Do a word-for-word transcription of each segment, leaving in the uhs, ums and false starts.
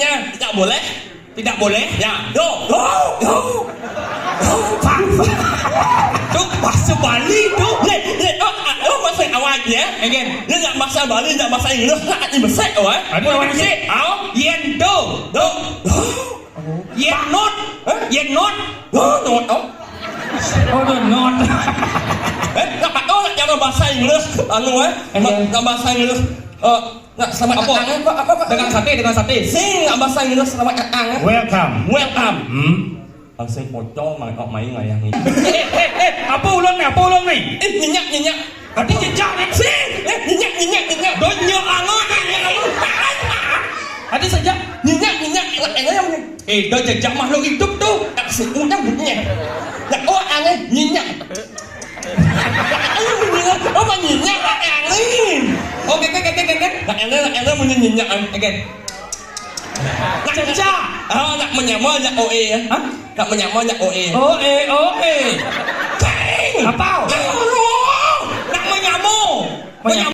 Tidak boleh. Tidak boleh. Ya. Yo, yo, yo. Pak, Pak. Tu bahasa Bali tu. Nih, nih, oh, ah, oh, bahasa awak ya. Again. Ni nak bahasa Bali, nak bahasa Inggris, nak ni besar, oh, eh. Apa awak ni? Au. Yen do. Do. Do. Yen not. Hah? Yen not. Do, do, oh. Oh, do not. Eh, nak, oh, nak jangan bahasa Inggris, anu, eh. Again. Nak, nak bahasa Inggris. Eh, nak sama apa? Apa, apa, apa? Dengan sate, dengan sate. Sing, nak bahasa Inggris, selamat datang, eh. Welcome. Welcome. Hmm. Langsung pocong, mai, oh, mai ngayah ni. Eh, eh, eh, apa ulun ni? Apa ulun ni? Eh, nyenyak, nyenyak. Ati jejak ni. Sing, eh, nyenyak, nyenyak, nyenyak. Donya Allah, nyenyak Allah. Ati saja. Nyenyak, nyenyak, enak, enak, enak. Eh, dah jejak makhluk hidup tu. Tak sih, udah bunyi. Nak awak aneh, nyenyak. Ayo, bunyi. Oh, bunyi nyenyak, angin. Oh, kete, kete, kete. Nak enak, nak enak, bunyi nyenyak, an. Again. Cecak. Ah, nak menyama, nak O A, ya. Hah? Nak menyama, nak O A. O A, O A. Cing. Apa? Nak menyama. Menyama.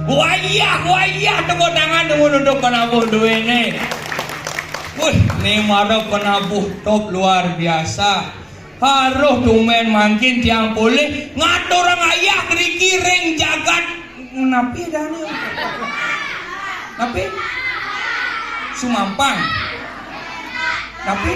Wayah, wayah, tepuk tangan dulu untuk penabuh duit ni. Wih, ni mara penabuh top luar biasa. Haruh tumben mangkin tiang polih ngaturang ayah ngriki ring jagat. Napi dah ni? Napi? Sumampang. Napi?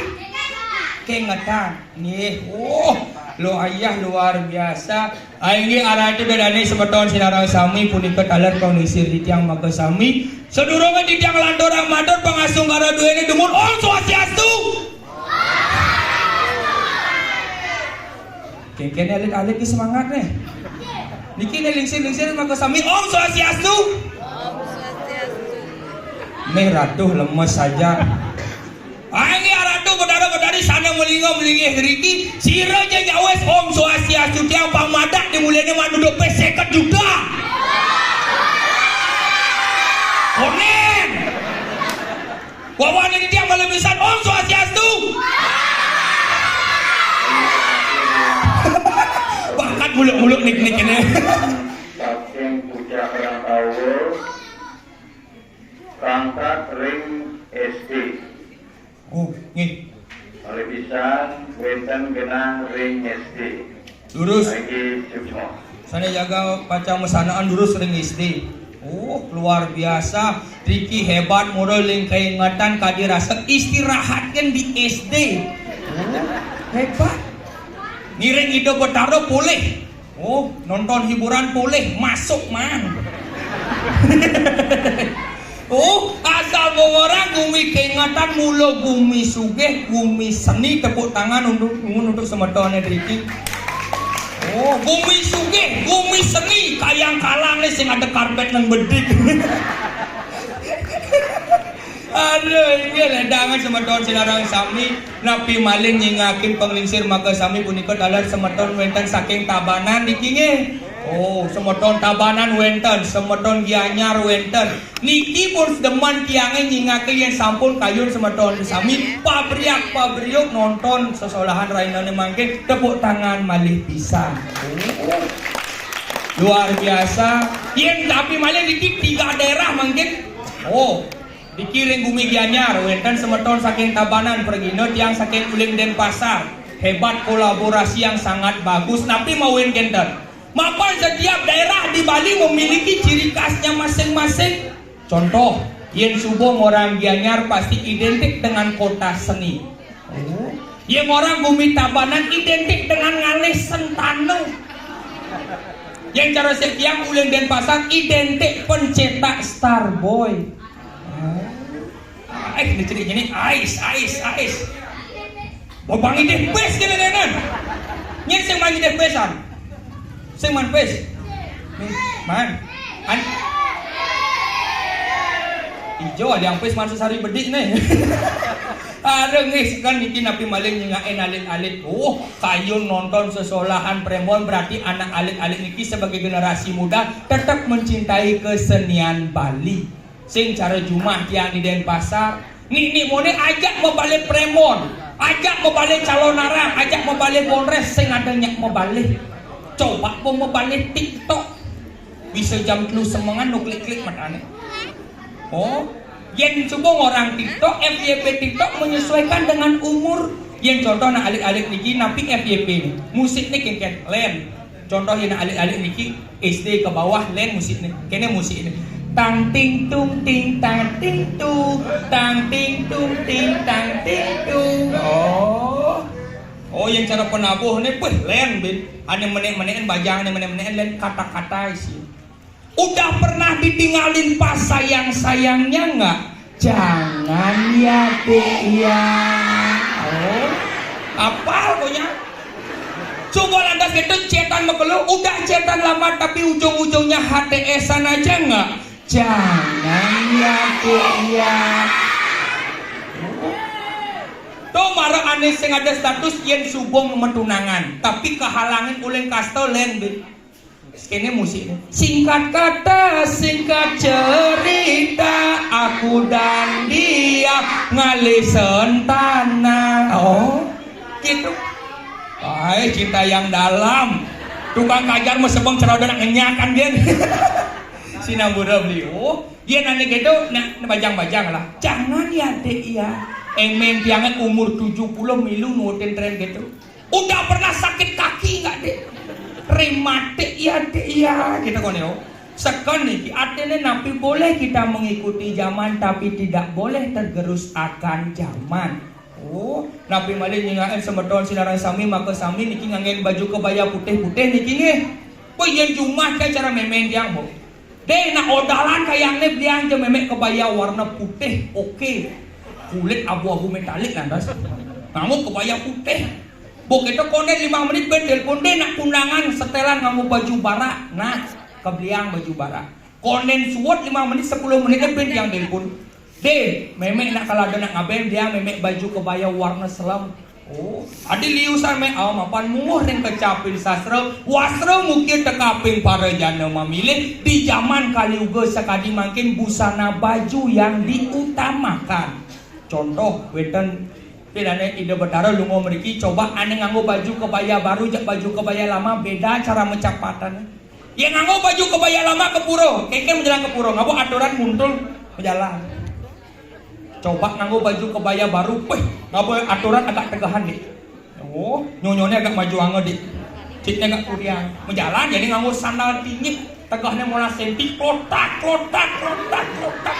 Kengetan. Nggih. Oh, lo ayah luar biasa. Inggih aratu dadane semeton sinareng sami punika taler panglisir titiang makasami. Sadurunge titiang lanturang matur pangastungkara duene dumun Om Swastiastu. Kengkene alit-alit ki semangat nih. Niki nih lingsir-lingsir makasami Om Swastiastu. Nih ratuh lemes saja. Inggih aratu Betara Betari sane malinga malinggih ngriki, sira ja nyawis Om Swastiastu tiang pamadak di mulene manut dope seket juta. Konen. Wawane titiang malemisan Om Swastiastu. Bakat muluk-muluk nik-nik ini. Saking pucak Rangkawa, pangkat ring S D. Oh, nggih. Malih pisan wenten genah ring S D. Durus. Inggih, suksma. Sane jaga pacang masanaan durus ring S D. Oh, luar biasa. Riki hebat, mula ling kaingetan kadi rasa istirahat kan di S D. Oh, hebat. Ngiring Ida Betara polih. Oh, nonton hiburan polih, masuk man. Oh, Matan mula gumi sugih, gumi seni, tepuk tangan untuk, untuk semetoné driki. Oh, gumi sugih, gumi seni, kayang kalang né sing ada karpet nang bedik. Aduh, inggih lédangan semeton sinareng sami, napi malih nyingakin panglingsir maka sami punika taler semeton wénten saking Tabanan niki nggih. Oh, semeton Tabanan wénten, semeton Gianyar wénten. Niki pun sedemen tiangé nyingake yén sampun kayun semeton sami pabriak-pabriuk nonton sesolahan rahinané mangkin, tepuk tangan malih pisan. Oh. Luar biasa. Yén tapi malih niki tiga daerah mangkin. Oh, niki ring Gumi Gianyar wénten semeton saking Tabanan, pragina tiang saking Uling Denpasar. Hebat kolaborasi yang sangat bagus. Napi mawin kénten? Mapan setiap daerah di Bali memiliki ciri khasnya masing-masing. Contoh, yén suba ngorang Gianyar pasti identik dengan kota seni. Oh. Yén ngorang Gumi Tabanan identik dengan ngalih sentana. Yén cara sik tiang Uling Denpasar identik pencetak Starboy. Oh. Ais, né cenik-cenik, ais, ais, ais. Bang idih pis kéné nénan. Nyén sing man idih pisan. Sing man pis. Nih, man. An. Ijo ada yang pis man sesari bedik nih. Aduh, nggih, sekan niki napi malih nyingakin alit-alit. Oh, kayun nonton sesolahan prémon, berarti anak alit-alit niki sebagai generasi muda tetap mencintai kesenian Bali. Sing cara jumah tiang di Denpasar, nik-nik moné ajak mabalih prémon, ajak mabalih calonarang, ajak mabalih bondrés sing ada nyak mabalih. Coba pun mabalih TikTok. Bisa jam telu semengan nu klik-klik matané. Oh, yén suba ngorang TikTok, F Y P TikTok menyesuaikan dengan umur. Yén contoh nah alit-alit niki napi F Y P né. Musikné kénkén, lén. Contoh yén alit-alit niki S D ke bawah lén musikné. Kéné musikné. Tang ting tung ting tang ting tung, tang ting tung ting tang ting tung. Oh. Oh, yang cara penabuh né, puh, lén, bin. Ané menék-menékin bajang, ané menék-menékin lén kata-kata isi. Udah pernah ditinggalin pas sayang-sayangnya nggak? Jangan ya, Dek, ya. Oh, apal pokoknya. Coba lantas gitu, chatan makelo, udah chatan lama tapi ujung-ujungnya H T S-an aja nggak? Jangan ya, Dek, ya. Tuh, mara ané sing ada status yén suba matunangan, tapi kehalangin uling kasta lén, bin. Kéné musikné. Singkat kata, singkat cerita, aku dan dia ngalih sentana. Oh, gitu. Ay, cinta yang dalam. Tukang kajar mah sebeng cara udah ngenyakan dia. Sinambura beli. Oh, dia nanya gitu, nah, bajang-bajang lah. Jangan ya, Dek, ya. Emang tiangnya umur tujuh puluh milu nurutin tren gitu. Udah pernah sakit kaki nggak, Dek? Rematik ya, Dek, ya. Kita koné, oh. Sekan niki, artinya napi boleh kita mengikuti zaman, tapi tidak boleh tergerus akan zaman. Oh, napi malih nyingakin semeton sinareng sami, maka sami niki nganggén baju kebaya putih-putih niki nggih. Wah, yén jumah kayak cara mémén tiang, Bu. Deh, nak odalan kayaknya beliang aja mémé kebaya warna putih, oke. Kulit abu-abu metalik lantas. Nganggo kebaya putih. Bok itu konen lima menit ben telepon deh nak undangan setelan nganggo baju bara. Nah, kebeliang baju bara. Konen suwet lima menit, sepuluh menit ben yang telepon. Deh, mémé nak kalau ada nak ngabén dia mémé baju kebaya warna selem. Oh, adi liusan mé, ah, mapan muwuh ring kecaping sastra, wastra mugi tekaping para jana mamilih, di zaman Kali Yuga sakadi mangkin busana baju yang diutamakan. Contoh, wénten pidané Ida Betara lunga mriki, coba ané nganggo baju kebaya baru, jak baju kebaya lama, beda cara mecapatannya. Yén nganggo baju kebaya lama ke pura, kénkén majalan ke pura, ngaba aturan muntul majalan. Coba nganggo baju kebaya baru, wéh, ngaba aturan agak tegahan, Dik. Oh, nyonyoné agak maju anga, Dik. Citné agak kuriang. Majalan jadi nganggo sandal tinggi, tegahné molas senti, klotak, klotak, klotak, klotak.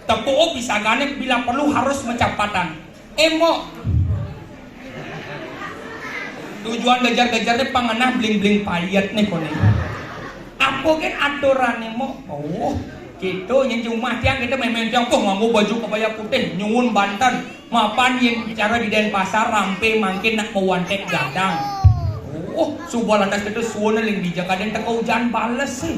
Tepuk pisagané bila perlu harus mecapadan. Émok. Tujuan gejar-gejar deh pangenah bling-bling payet nih koné. Apa kan aturan émok? Oh. Itu nyén di umah tiang, kita mémén tiang, boh, nganggo baju kebaya putih, nyuwun banten. Mapan yén cara di Denpasar, rampé mangkin nak mawanték gadang. Oh, suba lantas kita suwun ling dija, kadén teka ujan bales sih.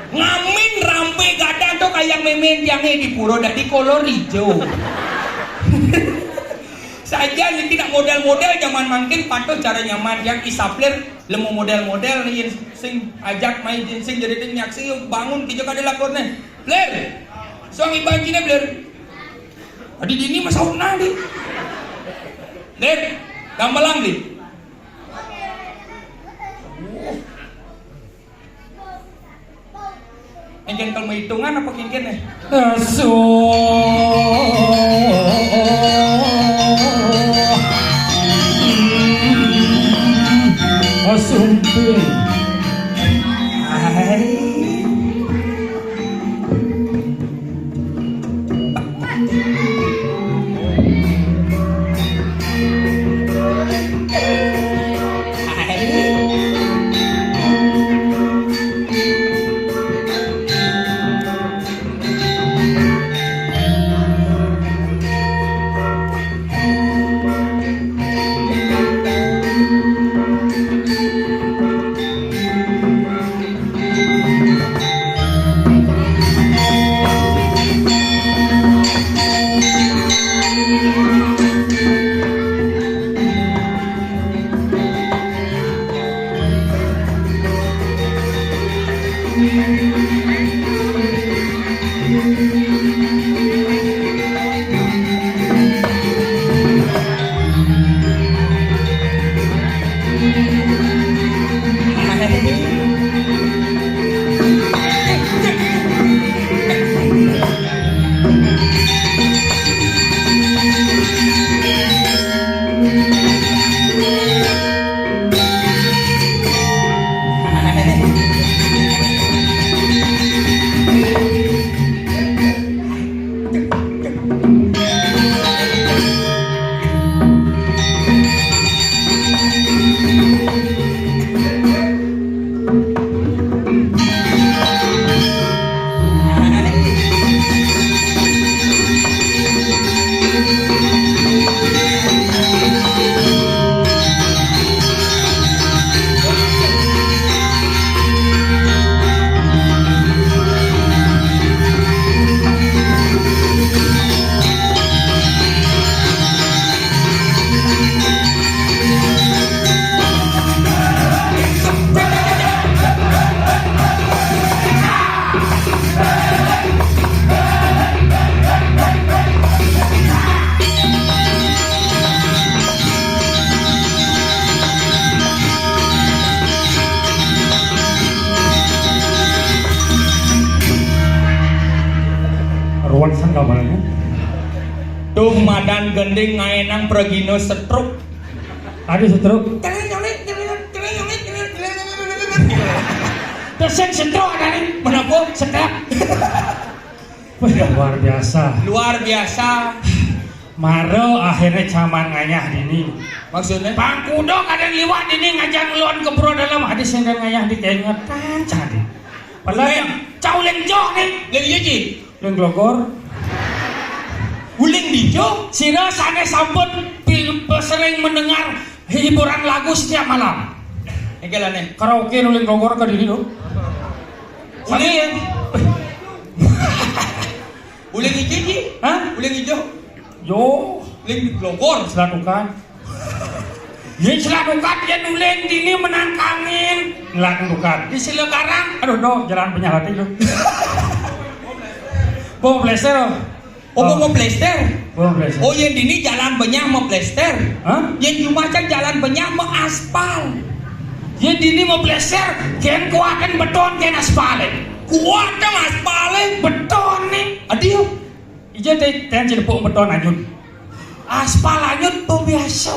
Ngamin rampé gadang to kayang mémén tiangé di pura dadi kolor ijo. Saja niki nak modél-modél jaman mangkin patuh cara nyaman tiang isaplir lemu modél-modél yén sing ajak main jinsing jadi ting nyaksi bangun kija kada lakorné. Blir. Suang iban cina blir. Adi dini masa unang di. Blir. Gambelang di. Engkén kalau hitungan apa kengkén nih? Asu. Asumping. Hai. Ruan sang kabarnya. Tuh madan gending ngaénang pragina setruk. Ada setruk. Terus yang setruk ada nih. Menapa? Setruk. Wah, luar biasa. Luar biasa. Mara akhirnya caman ngayah dini. Maksudnya? Pangkuda kadén liwat dini ngajak luan ke pura dalam, ada sing ngayah di keingetan cadi. Padahal cau leng joh nih. Leng iya, Ji. Leng glogor. Uling dijo. Sira sané sampun pi- sering mendengar hiburan lagu setiap malam. Engké lah nih. Karaoke nu leng glogor ke dini tuh. Uling. Uling ijo, Ji? Hah? Uling ijo. Yo. Uling glogor. Selatukan. Yén selatukan yén uling dini menang kangin. Selatukan. Di Silakarang. Aduh, doh, jalan penyalati tuh. Bom plester. Oh, bom plester. Bom plester. Oh, yén dini jalan benyah mau plester. Hah? Yén jumacan jalan benyah mau aspal. Yén dini mau plester, kén kuatan beton, kén aspal. Kuatan aspal. Beton nih. Aduh. Ija téh, téh cilepuk beton anyut. Aspal anyut, bom biasa.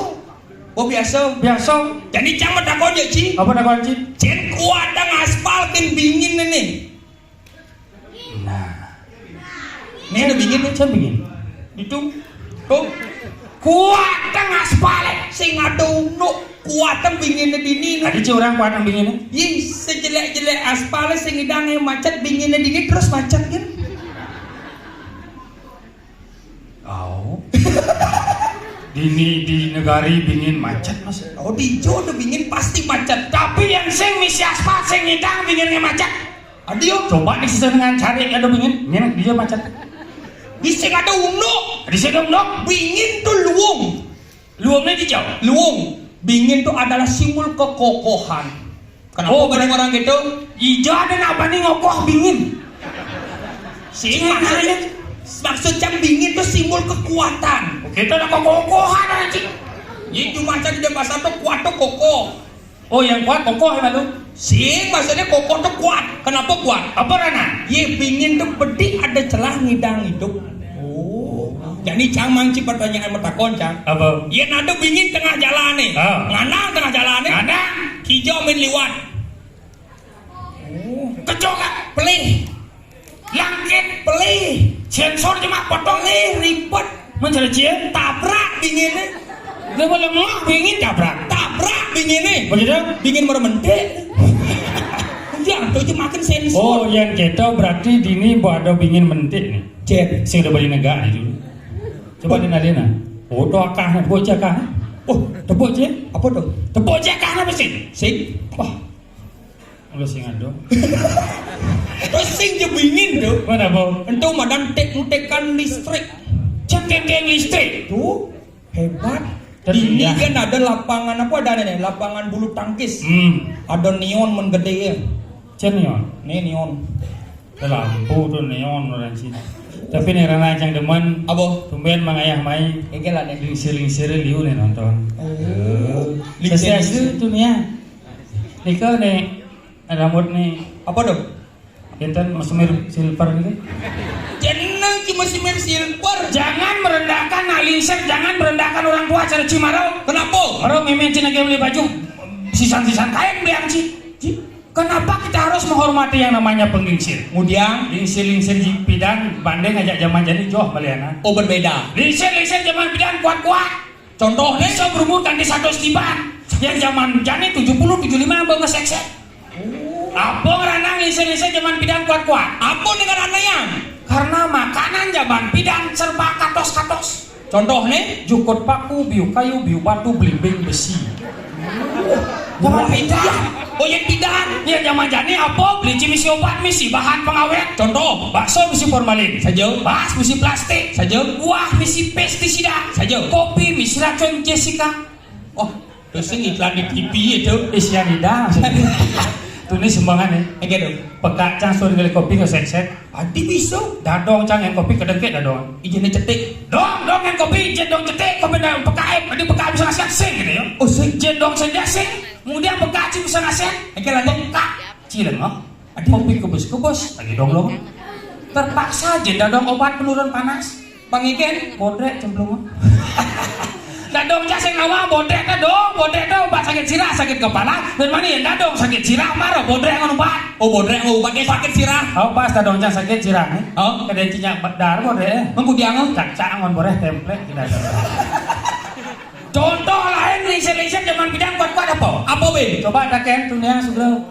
Bom biasa. Biasa. Jadi cang mau takon ya, Ji. Apa takon, Ji? Cén kuatan aspal kén bingin nih. Nah. Ini ada bingin nih, cén bingin. Itu. Tuh. Kuatang aspal sing ada unduk, kuatang binginné dini. Ada ci orang kuatang binginné. Ying, sejelek-jelek aspal sing ngidang macet, binginné dini terus macet kan? Oh. Dini di negari bingin macet, Mas. Oh, di Ijo ada bingin pasti macet. Tapi yang sing misi aspal sing ngidang binginné macet. Adio, coba di sisi dengan cari ada bingin, ngene dia macet. Di sing ada unduk. Di sing ada unduk. Bingin tuh luung. Luungnya di jauh. Luung. Bingin tuh adalah simbol kekokohan. Kenapa? Oh, banyak orang gitu? Ijo ada nak bani ngokoh bingin. Sing maknanya, maksud cang bingin tuh simbol kekuatan. Kita ada kekokohan aja. Jadi cuma cang di pasar tuh kuat tuh kokoh. Oh, yang kuat kokoh ya, Bang? Sing, maksudnya kokoh tuh kuat. Kenapa kuat? Apa rana? Ye, bingin tuh bedik ada celah ngidang hidup. Oh. Jadi cang mangci pertanyaan bertakon, cang. Apa? Ye, ada bingin tengah jalan nih. Ah. Ngandang tengah jalan nih. Ngandang. Kijau main liwat. Oh. Kecok, Kak. Pelih. Langkit. Pelih. Sensor cuma potong nih, ribet. Mencari cie? Tabrak binginné. Dia boleh melak bingin tabrak. Tabrak binginné. Begitu? Bingin mermentik. Iya, tuh cuma makan sensor. Oh, yang kita berarti dini buat ada bingin mentik nih. Cek. Sing udah beli negak nih dulu. Coba di Nadina. Oh, tuh akah, tepuk cek akah. Oh, tepuk cek. Apa tuh? Tepuk cek akah apa sih? Sing. Wah, lu sing ado. Terus sing jebingin tuh. Mana, Bang? Entu madan tek-tekan listrik. Cek tenteng listrik. Tuh, hebat. Terus di ini iya. Kan ada lapangan apa ada nih? Lapangan bulu tangkis. Hmm. Ada neon men gedé ya. Cen neon. Nih neon. Ada lampu tuh neon orang sini. Tapi nih rana cang demen. Apa? Tumben mang ayah mai. Iki lah nih. Lingsir-lingsir liu nih nonton. Oh. Lingsir-lingsir. Asli tuh nih ya. Nika nih rambut nih. Apa tuh? Enten mesmir silver nih. Jeneng cuma mesmir silver. Jangan merendahkan nak lingsir, jangan merendahkan orang tua cara cimaro. Kenapa? Orang memang cina beli baju sisan-sisan kain biang ci. Ci. Kenapa kita harus menghormati yang namanya penglingsir? Kemudian lingsir-lingsir di pidan banding ajak zaman jani joh maliana. Oh, berbeda. Lingsir-lingsir zaman pidan kuat-kuat. Contoh nih, bisa berumur kan di satu tiban. Yang zaman jani tujuh puluh, tujuh lima abang ngeseksek. Apa ngeranang lingsir-lingsir zaman pidan kuat-kuat? Apa dengan anak yang? Karena makanan zaman pidan serba katos-katos. Contoh nih, jukut paku, biu kayu, biu batu, belimbing besi. Zaman pidan. Oh, yang pidan. Ya, zaman jani apa? Beli misi obat, misi bahan pengawet. Contoh, bakso misi formalin. Saja. Bas misi plastik. Saja. Buah misi pestisida. Saja. Kopi misi racun Jessica. Oh, terus sing iklan di T V itu. Isian ida. Tuh nih sumbangan nih. Oke dong. Pekak cang suruh beli kopi nggak set-set. Adi bisa. Dadong cang yang kopi kedengkek dadong. Izinnya cetik. Dong, dong yang kopi, jen dong cetik, kopi dan pekak, eh, di pekak bisa ngasih sing gitu ya. Oh, sing. Jen dong sing dia sing, kemudian pekak cing bisa ngasih. Oke, lanjut. Pekak, cileng, oh. Adi. Kopi kebus-kebus, lagi dong lo. Terpaksa jen dadong obat penurun panas. Bang Iken, bodrek cemplung. Dadong cang sing nawa, bodrek dadong, bodrek dadong, obat sakit sirah, sakit kepala, dan mani dadong sakit sirah, maro bodrek ngono obat. Oh, bodrek ngono obat, eh, sakit sirah. Oh, pas dadong cang sakit sirah, eh? Oh. Kada cinya bedar bodrek, eh? Mengkudiang, oh? Cak-cak ngon boreh templek, tidak ada. Contoh lain, lingsir-lingsir zaman pidan kuat-kuat apa? Apa, Be? Coba taken, tuh nih, sudah.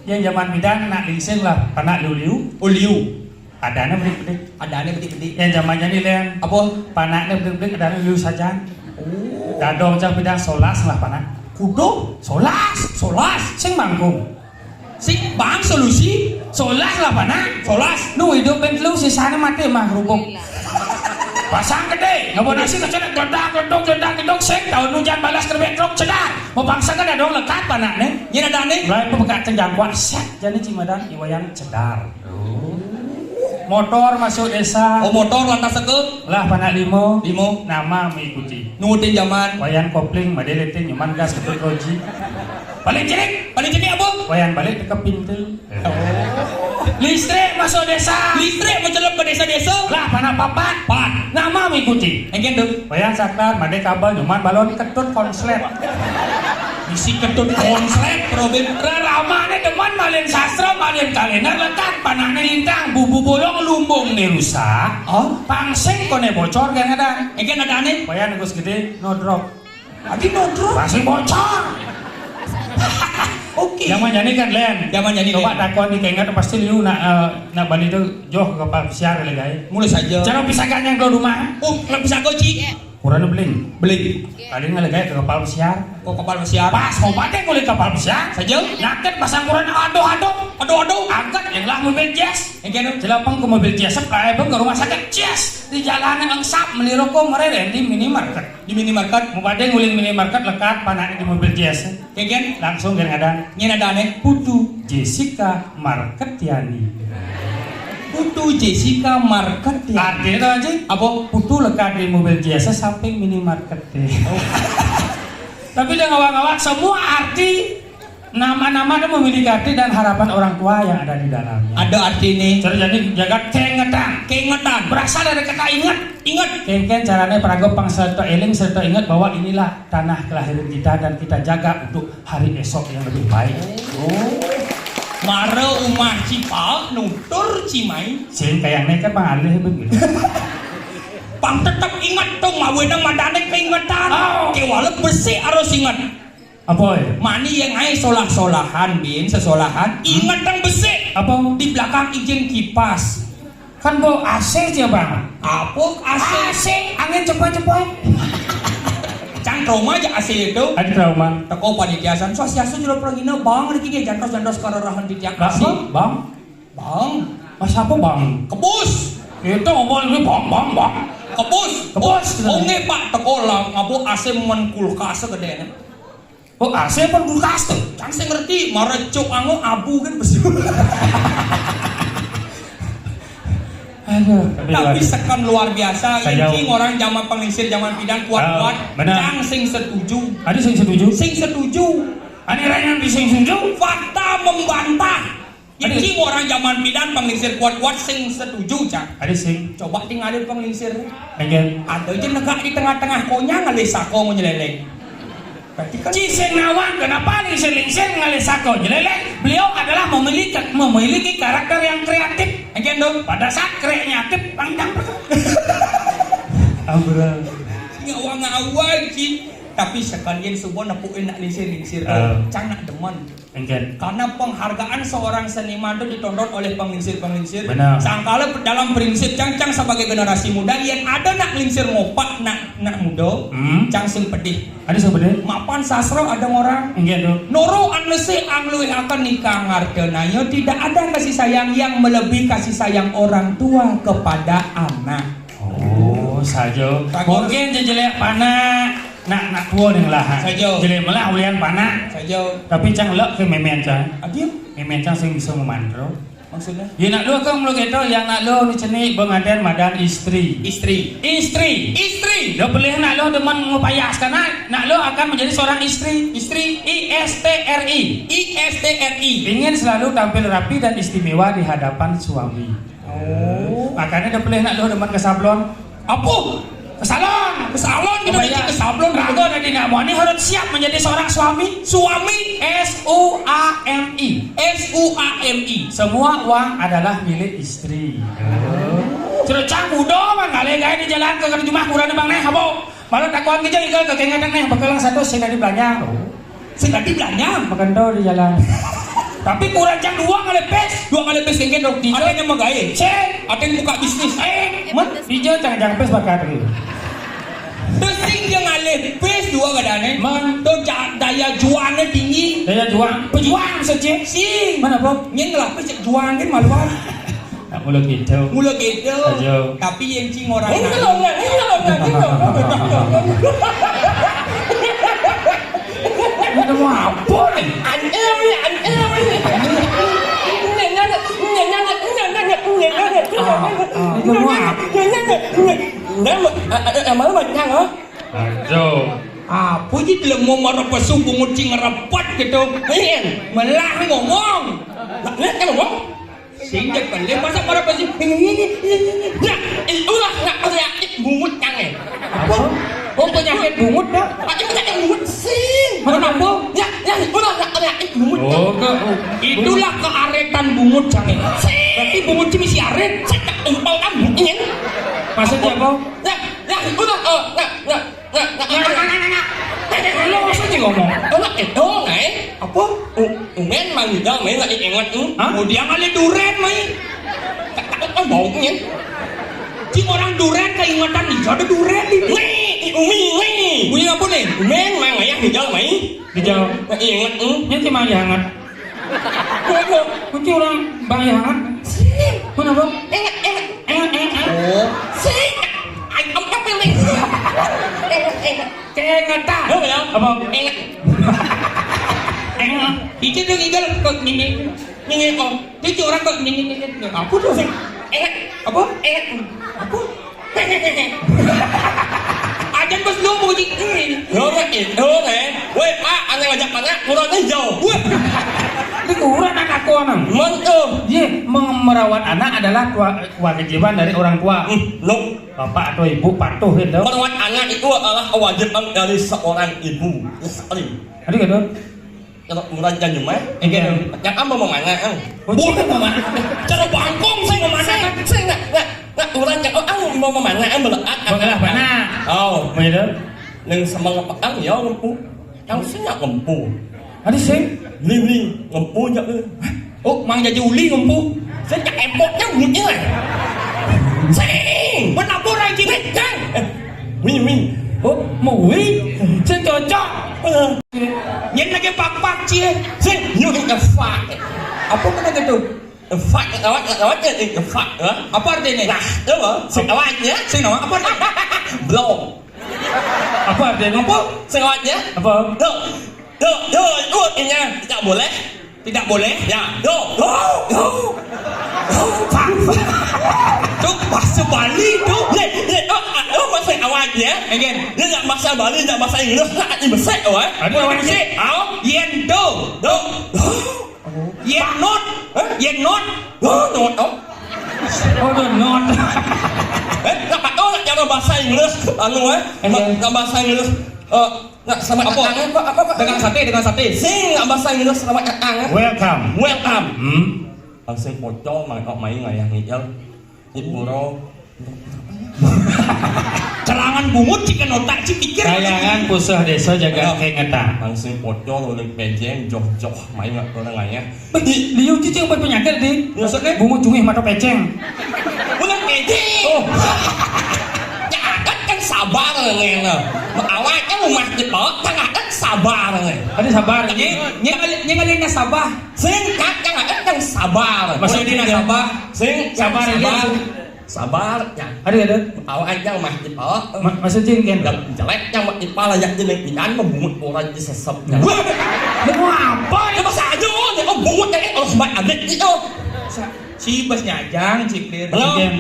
Yang zaman pidan nak lingsir lah, panak liu-liu. Oh, liu. Adanya bedik-bedik. Adanya bedik-bedik. Yang zaman jani lain. Apa? Panaknya bedik-bedik, adanya liu sajan. Oh. Dadong cang pidan solas lah panak. Kudo? Solas, solas. Sing mangkung. Sing bang solusi, solas lah panak. Solas. Nu hidup ben telu, sisanya mati mah rubung. Pasang gedé, ngabon nasi kecil, gendang, gendong, gendang, gendong, sing tahun hujan balas kerbet truk cedar. Mau bangsa kan dadong lekat panak nih. Nyina dani. Mulai pepekak cenjang kuat, set, jani cimadan, iwayan cedar. Motor masuk desa. Oh, motor lantas seke? Lah, panak limo. Limo. Nama mengikuti. Nurutin zaman. Wayan kopling, made leting, nyaman gas, ketut roji. Paling cilik. Paling cilik apa? Wayan balik ke pintu. Listrik masuk desa. Listrik mencelup ke desa-desa. Lah, panak papat. Pan. Nama mengikuti. Engken tuh. Wayan saklar, made kabel, nyaman balon, ketut konslet. Isi ketut konslet, Robin. Reramané demen malin sastra, malin kalénder, lekat panakné lintang, bubu bolong, lumbo. Né rusak, oh, pangsing koné bocor kan ada. Engké ada ané. Bayan Gus Gedé, no drop. Lagi no drop. Pangsing bocor. Oké. Zaman jani kan, Lén. Zaman jani, coba Lén. Takon di kengkat pasti liu nak, eh, nak bali tu joh ka kapal pesiar lagi, guys. Mulai saja. Cara pisah kan yang keluar rumah. Oh, kalau pisah kau, Ci. Kurang beling. Beling. Kali ngelegay ke kapal pesiar. Kok kapal pesiar? Pas mau pakai kulit kapal pesiar. Saja. Nyaket pasang kurang, aduh, aduh. Aduh, aduh. Angkat yang lah mobil jazz. Yang kena. Jelapang ke mobil jazz, sebelah ke rumah sakit jazz. Di jalan yang engsap, beli rokok mereren di minimarket. Di minimarket. Mau pada nguling minimarket lekat, panaknya di mobil jazz. Kengken? Langsung kira ada. Nyén ada ané? Putu Jessica Marketiani. Putu Jessica Marketiani. Artinya tahu, Ci? Apa? Putu lekat di mobil jazz samping minimarket. Oh. Tapi dia ngawak-ngawak semua arti nama-nama itu memiliki arti dan harapan orang tua yang ada di dalamnya. Ada arti ini. Terus jadi jaga kengetan. Kengetan. Berasal dari kata ingat. Ingat. Kengken caranya peragop pang serta eling serta ingat bahwa inilah tanah kelahiran kita dan kita jaga untuk hari esok yang lebih baik. Oh. Mara umah Cipa nutur Cimai. Sing kayaknya kan Bang Alih begitu. Pang tetep inget dong, mawenang madane keingetan. Oh. Kewala besik harus inget. Apa ya? Mani yang ai solah-solahan, bin, sesolahan, inget yang besik. Apa? Di belakang izin kipas. Kan bawa A C aja, Bang. Apa A C? A C, angin cepat-cepat. Cang trauma aja A C itu. Ada trauma. Teko panitia san, swastiastu, jero pragina, Bang, niki nggih jantos-jantos karerahan titiang A C. Bang, Bang. Bang. Mas apa, Bang? Kebus. Itu ngomong ini, Bang, Bang, Bang. Kebus. Kebus. Oh, nggih, Pak, teko lah, ngapa A C men kulkas gedene. Oh, A C pun kulkas tuh. Kan saya ngerti, mara cuk anu abu kan besi. Aduh, tapi luar, tapi sekan luar biasa. Ini orang zaman penglingsir, zaman pidan kuat-kuat. Ah, benar. Cang sing setuju. Ada sing setuju? Sing setuju. Ada orang yang sing setuju? Fakta membantah. Ada. Ini orang zaman pidan penglingsir kuat-kuat sing setuju, Cang. Ada sing. Coba tinggalin penglingsir. Ada aja negak di tengah-tengah konyang ngalih sako nyeleleng. Berarti kan Ci sing nawang, kenapa lingsir-lingsir ngalih sako nyeleleng? Beliau adalah memiliki, memiliki karakter yang kreatif. Engken dong. Pada saat kreatif, panjang. Ampun. Ngawang-ngawang, Ci. Tapi sekalian subuh nepukin nak lingsir-lingsir. Eh. Cang nak demen. Engken. Karena penghargaan seorang seniman itu ditonton oleh penglingsir-penglingsir. Benar. Sangkala dalam prinsip cang, cang sebagai generasi muda, yang ada nak lingsir ngopak nak, nak muda, hmm, cang sing pedih. Ada sing pedih? Mapan sastra ada orang. Engken tuh. Noro anesi angluihaken nika ngartenaya, tidak ada kasih sayang yang melebihi kasih sayang orang tua kepada anak. Oh, saja. Bagus. Mungkin jejelek panak. Nak, nak tua ning lah. Saja. Jelek melah ulian panak. Saja. Tapi cang lek ke memen cang. Adio? Memen cang sing bisa memandro. Maksudnya? Ya nak lu kan mulu gitu, yang nak lu ni cenik bengadan madan istri. Istri. Istri. Istri. Dia pelih nak lu demen ngupayas karena nak lu akan menjadi seorang istri. Istri. I S T R I. I S T R I. Ingin selalu tampil rapi dan istimewa di hadapan suami. Oh. Makanya dia pelih nak lu demen ke sablon. Apa? Ke salon. Ke salon kita bikin ke sablon. Raga dan tidak mau ini harus siap menjadi seorang suami. Suami. S U A M I. S U A M I. Semua uang adalah milik istri. Cerita muda bang, kali gaya di jalan ke rumah kurang bang neh, apa? Malah takuan kita juga ke kengetan neh, bekalang satu sing dari belanja. Sing dari belanja. Makan tol di jalan. Tapi kurang jam dua ngalih pis. Dua ngalih pis kengken dong. Ada yang mau gawe. Cek. Ada yang buka bisnis. Eh, man, di jalan jangan-jangan pis bakar gitu. Terus sing dia ngalih pis dua kadane. Man. Tuh ja-, daya juangnya tinggi. Daya juang, pejuang saja. Sing. Mana, Bro? Nyen ngelah pis cek juangin maluan. Nak mula gitu. Mula gitu. Ayo. Tapi yang cing orang. Ini lo nggak, ini lo nggak, ini lo nggak. Ini mau apa nih? Anjir, anjir. Nanya, nanya, nanya, nanya, nanya. Ah, ah. Ini mau apa? Nanya, nanya, nanya. Nama, eh, eh, eh, malu macam, oh? Aduh. Apa sih lemu marah pesu bungut sing ngerepet gitu? Iya. Melah ngomong. Nah, nah, ngomong. Sing jek pelih, masa marah pesu? Ini, ini, ini, ini. Nah, itulah nak penyakit bungut cang, eh. Apa? Oh, penyakit bungut dah. Apa penyakit bungut? Sing. Kenapa? Ya, ya, itulah nak penyakit bungut cang. Oh, ke-, oh. Itulah kearetan bungut cang, eh. Sing. Berarti bungut sing isi aret, cek tumpal Maksudnya apa? Nah, nah, udah, oh, nah, nah, nah, nah, nah, nah, nah, nah. Lo maksudnya ngomong? Anak itu, nah, eh? Apa? U-, umen manggil, main lagi ingat, hmm? Hah? Oh, dia kali duren, main. Tak, tak, tak, baunya. Cing orang duren keingetan nih, ada duren di. Nih, umi, nih. Bunyi apa nih? Umen, mang, ayah, ngidal, main. Dijawab. Nah, ingat, hmm? Ini cuma hangat. Kunci orang bang yang hangat. Mana, Bang? Enak, enak. Enak, enak, enak. Oh. Sih. Ay, am-, apa yang lain? Enak, enak. Kayak nggak tahu. Oh, ya. Apa? Enak. Enak. Itu tuh ngidal kok ngini. Ngini kok. Itu orang kok ngini, ngini. Apa tuh? Enak. Apa? Enak. Apa? Ajan bos lu mau cik. Lo nak itu, eh. Woi, Pak, aneh ngajak mana? Kurang hijau. Wah. Ini kurang anak aku, anak. Mang, eh. Iya, mem-, merawat anak adalah kewa-, kewajiban dari orang tua. Hmm, no. Bapak atau ibu patuh gitu. Merawat anak itu adalah kewajiban dari seorang ibu. Sekali. Aduh gitu. Kalau urang jangan mah, eh, gitu. Yang apa mau mana, ang? Bukan mau mana. Cara bangkong saya mau mana? Saya nggak, nggak, nggak urang jangan, oh, ang mau mana? Ang belekat, apa? Belekat mana? Oh, gitu. Yang sama apa? Ang ya, ngempu. Yang sih nggak ngempu. Ada sih? Nih, nih, ngempu aja, eh. Oh, mang jadi uli ngempu. Saya cek empoknya bunyi lah. Sing, mana orang gini? Kan? Eh, win, win. Oh, mau win? Saya cocok. Eh. Nyen lagi pak-pak cie. Sing, you in the fuck. Apa kena gitu? The fuck, lewat, lewat ya, the fuck, ya. Apa artinya? Nah, itu loh, sing lewat ya. Sing nama apa artinya? Belum. Apa artinya? Apa? Sing lewat ya. Apa? Tuh, tuh, tuh, itu artinya tidak boleh. Tidak boleh? Ya, tuh, tuh, tuh. Tuh, bahasa Bali tuh. Nih, nih, oh, oh, bahasa awak ya. Again. Dia nggak bahasa Bali, nggak bahasa Inggris, nggak Inggris, oh, eh. Aduh, awak sih. Au. Yen tuh. Tuh, tuh. Yen not. Hah? Yen not. Oh, not, oh. Oh, the not. Eh, nggak tahu lah cara bahasa Inggris, anu, eh. Again. Nggak bahasa Inggris. Eh, Nah, selamat datang, apa, apa, apa? Dengan sate, dengan sate. Sing, nggak bahasa Inggris, selamat datang, eh. Welcome. Welcome. Hmm. Langsung pocong, main, oh, main ngayah ngidal. Di pura. Cerangan bungut, cik, kan otak, cik, pikir. Kayangan pusah desa jaga. Ya. Keingetan. Langsung pocong, uling pejeng, joh-joh, main nggak pernah ngayah. Di, di uji cing penyakit di. Maksudnya? Bungut cungih mata peceng. Bungut peceng. Oh. Ya, kan, kan sabar ngene. Awak kan rumah kita, kan, kan sabar ngene. Ada sabar. Ini, ini kali, ini kali nasabah. Sing, kan, kan, kan sabar. Maksudnya nasabah. Sing, sabar, sabar. Sabar, ya. Ada, ada. Awak aja mah di pala. Ma-, maksudnya kan? Yang jelek yang mah di pala, yang jelek di kan, bungut orang di sesep. Wah, mau apa? Ya, masa aja, oh, dia, oh, bungut yang, oh, sebaik adik gitu. Sa-, si bos nyajang, si clear. Belum. Yang,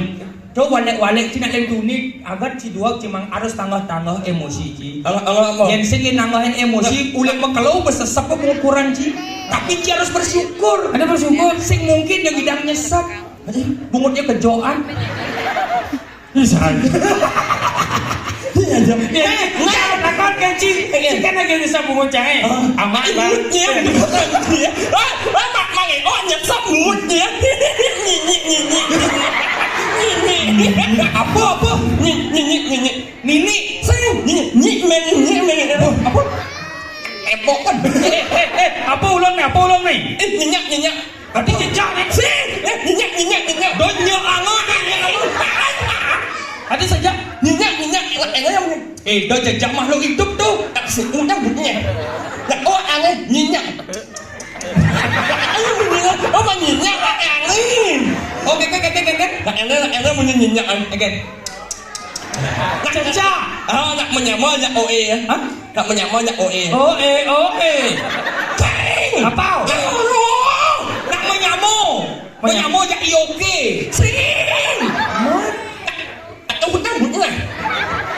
coba walek-walek, cina yang tunik, agar si dua cimang harus tangah-tangah emosi, Ci. Tangah-tangah apa? Yang sing nangahin emosi, ulah mah kalau bersesep pengukuran, Ci. Tapi Ci harus bersyukur. Ada bersyukur. Sing mungkin yang bidang nyesep. Bungutnya kejoan. Bisa aja. Iya, iya. Eh, nah, takut kan, Ci? Ci kan lagi bisa bungut, Cang, eh. Oh. Aman, Bang. Iya, iya. Ah, ah, Mak, Mang, eh, oh, nyesek bungutnya. Nyi, nyi, nyi, nyi. Nyi, nyi. Apa, apa? Nyi, nyi, nyi, nyi, nyi. Nini. Saya, nyi, nyi, men, nyi, men. Apa? Epok kan. Eh, eh, eh, apa ulun nih? Apa ulun nih? Eh, nyenyak, nyenyak. Ada jejak nih. Sing, eh, nyenyak, nyenyak, nyenyak. Donya Allah, nyenyak Allah. Ada saja. Nyenyak, nyenyak, enak, enak yang. Eh, do jejak makhluk hidup tuh. Tak sih, udah bunyinya. Nah, oh, aneh, nyenyak. Ayo, nyenyak. Apa nyenyak? Aneh. Oh, keke, keke, keke. Nah, enak, enak, enak, bunyi nyenyak, an. Oke. Cecak. Ah, nak menyama, nak O E, ya. Hah? Nak menyama, nak O E. O E, O E. Cing! Apa? Aduh! Nak menyama. Menyama. Menyama, jak I O K. Sing! Hah? Tak tahu, tak tahu lah.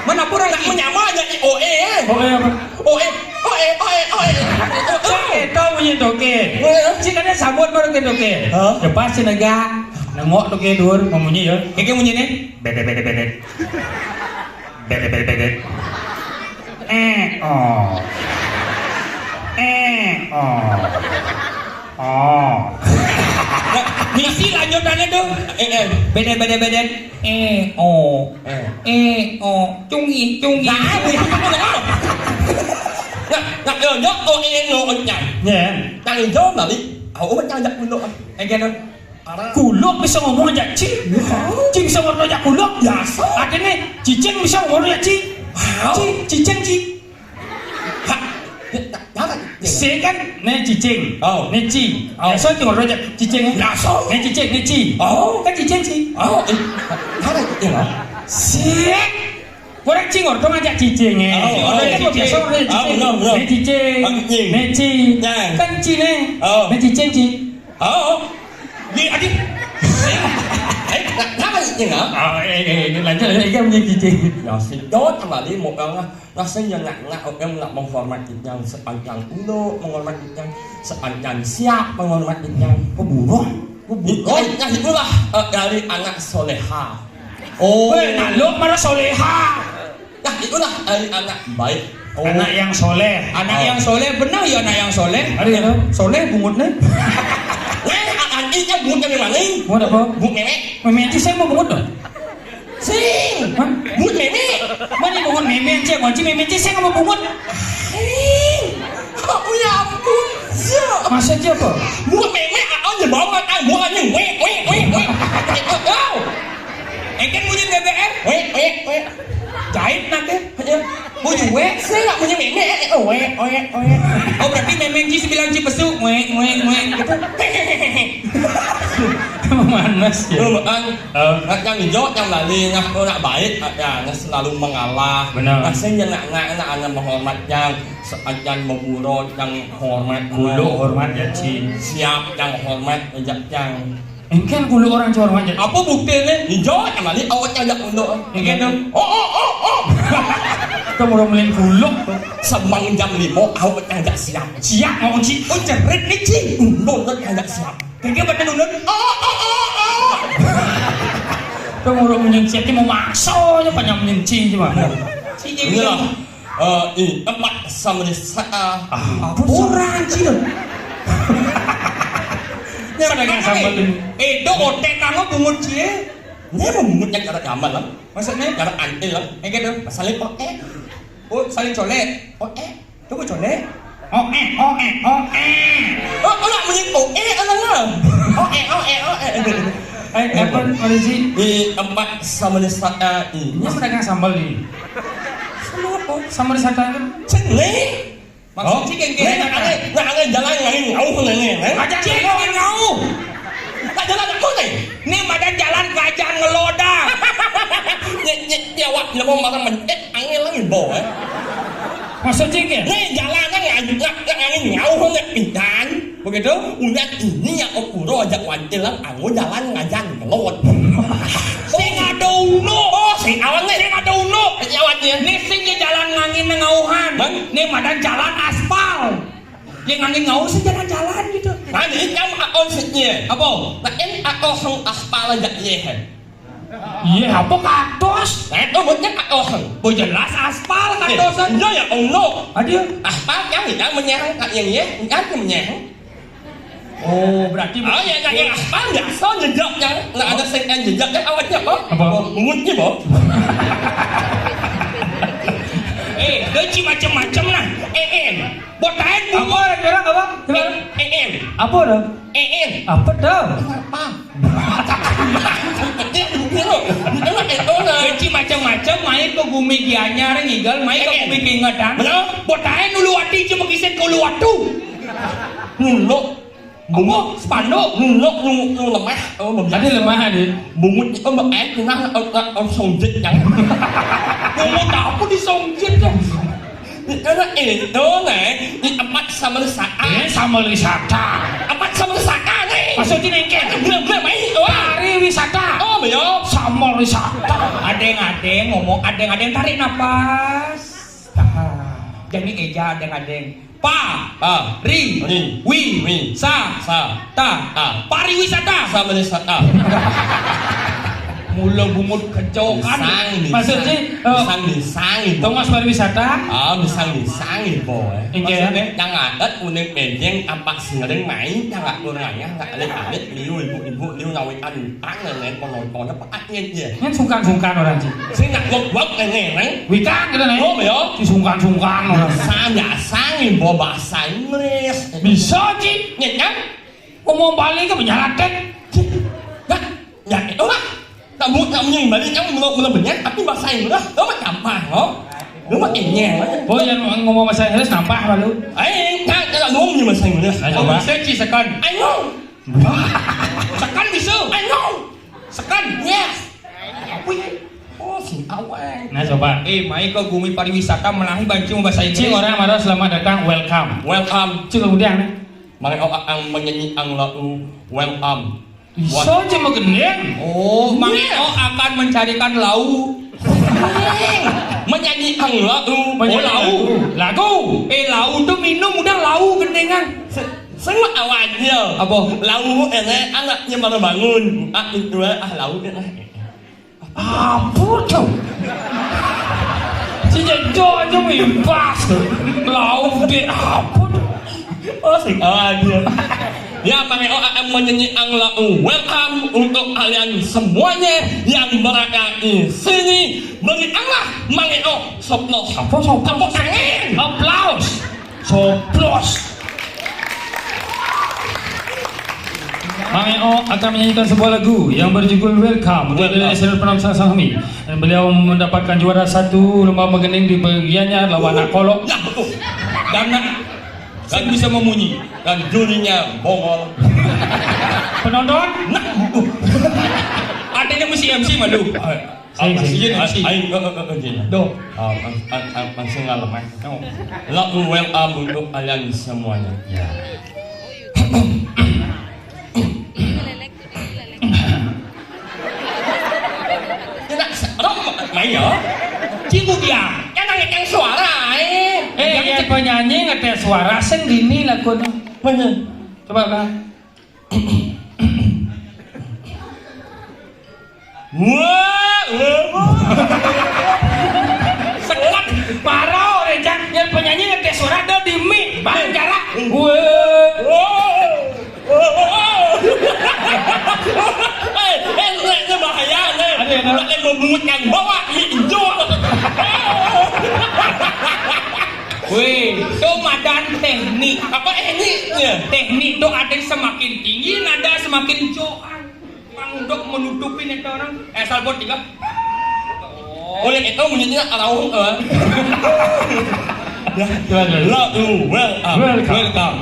Mana pura nak menyama, jak I O E, ya. O E apa? O E, O E, O E, O E. Cak, itu bunyi toke. O E. Cik, ada sabun baru ke toke. Hah? Lepas sinaga. Nengok toke dur, memunyi, ya. Keke munyi nih. Bede, bede, bede. Bede, bede, bede. Eh, oh. Eh, oh. Oh. Misi lanjutannya tuh. Eh, eh. Beden, beden, beden. Eh, oh. Eh. Eh, oh. Cungi, cungi. Nah, wih, itu apa? Nah, nah, yo, yo, oh, eh, no, oh, nyai. Ya. Nang ijo balik. Aku mah ngajak dulu. Eh, kan. Kuluk bisa ngomong aja, Ci. Ci bisa ngomong aja kuluk. Ya, so. Artinya, cicing bisa ngomong aja, Ci. Wow. Ci, cicing, Ci. Hah? Ya, tak, tak, tak. Saya kan, nih cicing. Oh. Nih, Ci. Oh. Ya, so, cuma aja cicing, ya. Ya, so. Nih cicing, nih, Ci. Oh. Kan cicing, Ci. Oh, eh. Ada cicing, oh. Sik. Orang cing, orang ngajak cicing, eh. Oh, orang oh. Cicing, so, orang Ah, cicing. Benar, benar. Nih cicing. Ah, cicing. Nih, Ci. Nah. Kan, Ci, nih. Oh. Nih cicing, Ci. Oh. Di, adi. Eh, na-, kenapa cicing, ah? Ah, eh, eh, eh, lanjut, lanjut, ikan punya cicing. Ya, si Dot sama dia mau orang lah. Rasanya nak, nak, orang nak menghormati yang sepanjang dulu, menghormati yang sepanjang siap, menghormati yang Keburuh. Keburuh. Nah, itulah, eh, dari anak soleha. Oh. Weh, nak lu mana soleha? Nah, itulah dari anak baik. Oh. Anak yang soleh. Anak Oh. Yang soleh, benar ya anak yang soleh? Ada ya, tahu? Soleh bungut nih. Nah, anak ini bungut dari mana? Bungut apa? Bungut mewek. Mewek itu saya mau bungut dong. Sing. Hah? Bungut meme. Mana bungut meme, Cek? Kunci meme, Cek, saya nggak mau bungut. Sing. Oh, ya ampun. Ya. Masa aja apa? Bungut meme, ah, oh, ya mau makan, bungut aja. Wek, wek, wek, wek. Wek, wek, wek. Engken bunyi B B M? Wek, wek, wek. Jahit nanti. Ya. Bunyi wek. Saya nggak bunyi meme, eh, eh, oh, wek, wek, wek. Oh, berarti meme Ci bilang Ci besu, wek, wek, wek. Gitu. Manas ya. Lu, Bang. Oh. Nak yang hijau, yang lali, nak, oh, nak baik, nak, ya, nak selalu mengalah. Benar. Nak sing yang nak, nak, nak, nak menghormat yang seajan memburo yang hormat. Kudu hormat ya, Ci. Siap yang hormat, ajak yang. Engken kudu orang hormat ya. Apa buktinya? Hijau, yang lali, awak ajak untuk. Engken dong. Oh, oh, oh, oh. Kamu orang meleng kudu. Semang jam lima, awak ajak siap. Siap, mau, Ci. Oh, cerit nih, Ci. Untuk ajak siap. Kaya badan ulun. Oh, oh, oh, oh. Tuh, urung nyincit, mau maksa aja, panjang nyincit, cuma. Inilah, eh, ini tempat sama di sa-, ah. Ah, kurang, Ci, tuh. Ya, mereka sambal ini. Eh, itu otek kamu bungut, Ci, eh. Ini mau bungut yang cara nyaman, lah. Maksudnya? Cara anti, lah. Kayak gitu. Masalah kok, eh. Oh, saling colek. Oh, eh. Tunggu, Cone. Oh, eh, oh, eh, oh, eh. Oh, oh, nak bunyi, oh, eh, alah, lah. Oh, eh, oh, eh, oh, eh. Eh, apa, Polisi? Di tempat sama di saat ini. Ini pedagang sambal nih. Sama apa? Sama di saat itu. Cene. Maksud Oh. Ci, geng-geng. Ini nak aneh, nak aneh jalan, aneh ngauh, aneh, eh? Aja Ci, aneh ngauh. Tak jalan aku nih. Ini badan jalan kerajaan ngeloda. Nyek, nyek, nyawa, nyawa makan mencet, angin lagi, boy. Maksud Ci, ya? Nih, jalan, nang, nang, nang, angin ngauh, nang, pindan. Begitu? Udah ini ya, Om Puro ajak wantil, lah, anggo jalan ngajan ngelot. Sing ada uno. Oh, sing awan nih. Sing ada uno. Nyawa nih. Nih, sing ya jalan ngangin ngauhan. Bang? Nih, madan jalan aspal. Yang angin ngauh sih jalan-jalan gitu. Nah, ini kan akon sihnya. Apa? Nah, ini akon aspal aja, iya, kan? Iya, apa kados? Nah, itu buatnya akon. Oh, jelas aspal kadosan. Iya, ya Allah. Aduh. Aspal yang kita menyerang, Kak, yang iya, kan menyerang. Oh, berarti Oh, ya, ya, ya, aspal biasa jejaknya. Nggak ada sing jejaknya, awalnya apa? Apa? Oh, mulutnya, Bang. Eh, dia ci macem-macem lah. Eh, eh. Botain bungut. Apa, Jurang, apa? Jurang? Eh, eh. Apa dah? Eh, eh. Apa dah? Apa? Dia, dia, dia, dia, dia, dia, Ci macem-macem, main ke bumi Gianyar, ngigal, main ke Eh, eh. Bumi Kingetan. Benar. Botain dulu hati, cuma kisah ke ulu waktu. Nuluk. Apa? Spanduk? Nuluk, nuluk, nuluk lemah. Oh, Ada lemah, ada. Bungut itu mbak air, nah, oh, oh, oh, songjit, ya. Bungut apa di songjit, ya? Ini, ini, nih, ini tempat sama wisata. Eh, sama wisata. Tempat sama wisata, nih. Maksudnya nengke? Bener, bener, main, oh. Pariwisata. Oh, bener. Sama wisata. Adeng-adeng ngomong, adeng-adeng tarik napas. Tahan. Jadi eja adeng-adeng. Pa. Pa. Ri. Ri. Wi. Wi. Sa. Sa. Ta. Ta. Pariwisata. Sama wisata. Mula bungut kecokan. Misang, misang. Maksudnya, eh, misang, misang, Ibu. Tongos pariwisata? Ah, misang, misang, Ibu, eh. Inggih. Maksudnya? Yang adat uning benjeng ampak siring main, yang nggak kurangnya, nggak alit-alit, liu, Ibu, Ibu, liu, ngawikan utang, nenek, kono-kono, pekat, nyen, ya. Nyen sungkan-sungkan orang, Ci. Sing nak wak-wak, nenek, neng. Wikan, gitu, neng. Oh, ya. Ci sungkan-sungkan orang. Misang, misang, Ibu, bahasa Inggris. Bisa, Ci. Nyen, kan? Ngomong Bali ke menyalakan. Nah, ya itu lah. Kamu, kamu yang Bali, kamu belum, belum banyak, tapi bahasa Inggris, lo mah gampang, lo. Lo mah kenyang, lo. Oh, yang ngomong bahasa Inggris nampak malu. Eh, enggak, enggak, lo punya bahasa Inggris. Ayo, coba. Bisa, Ci, sekan. I know. Sekan bisa. I know. Sekan, yes. Apa ya? Oh, si awal. Nah, coba. Eh, mai ke gumi pariwisata, melahi banci mau bahasa Inggris. Cing, orang marah, "Selamat datang, welcome." Welcome. Cing, kemudian, nih. Mangeo aang menyanyi ang lau welcome. Iso aja magendeng. Oh, Mangeo akan mencarikan lau. Menyanyi ang lau. Oh, menyanyi lau. Lagu. Eh, lau tuh minum, udah lau gendengan. Se-, semua awalnya. Apa? Lau, eh, anaknya baru bangun. Ah, itu, ah, lau, eh. Ampun, tuh. Si Jejo aja mimpas. Lauk deh, ampun. Oh, sing, oh, dia. Ya, Mangeo akan menyanyi ang lau welcome untuk kalian semuanya yang berada di sini. Beri Allah, Mangeo, soplos. Apa, soplos? Tepuk tangan. Aplaus. Soplos. Mangeo akan menyanyikan sebuah lagu yang berjudul Welcome dari Welcome. Nasional Penang Sang Sangmi. Dan beliau mendapatkan juara satu lomba magending di bagiannya lawan anak kolok. Nah, betul. Dan nak, dan bisa memunyi. Dan jurinya bongol. Penonton? Nah, betul. Artinya mesti M C malu. Sing, sing. Iya, sing. Aing, eh, eh, eh, eh, gini. Duh. Ah, ang, ang, ang, ang sing ngalem, eh. Oh. Lagu welcome untuk kalian semuanya. Ya. Enak, se-, aduh, ma-, main ya. Cinggu dia. Yang nangis yang suara, eh. Eh, yang ya, ce- penyanyi ngetes suara sendiri lah kono. Mana? Coba, Bang. Wah, wah, wah. Sekat, parau, Rejan. Yang penyanyi ngetes suara ada di mic, Bang, jarak. Wah. Wah. Eh, eh, ini bahaya, nih. Ada yang ada. Ada yang membungutkan bawah, ini hijau. Weh, itu madan teknik. Apa tekniknya? Teknik tuh ada yang semakin tinggi, nada semakin joan. Pang untuk menutupi nih orang. Eh, salbot tiga. Oh, yang itu bunyinya arauh, eh. Ya, silakan. Lagu welcome. Welcome. Welcome.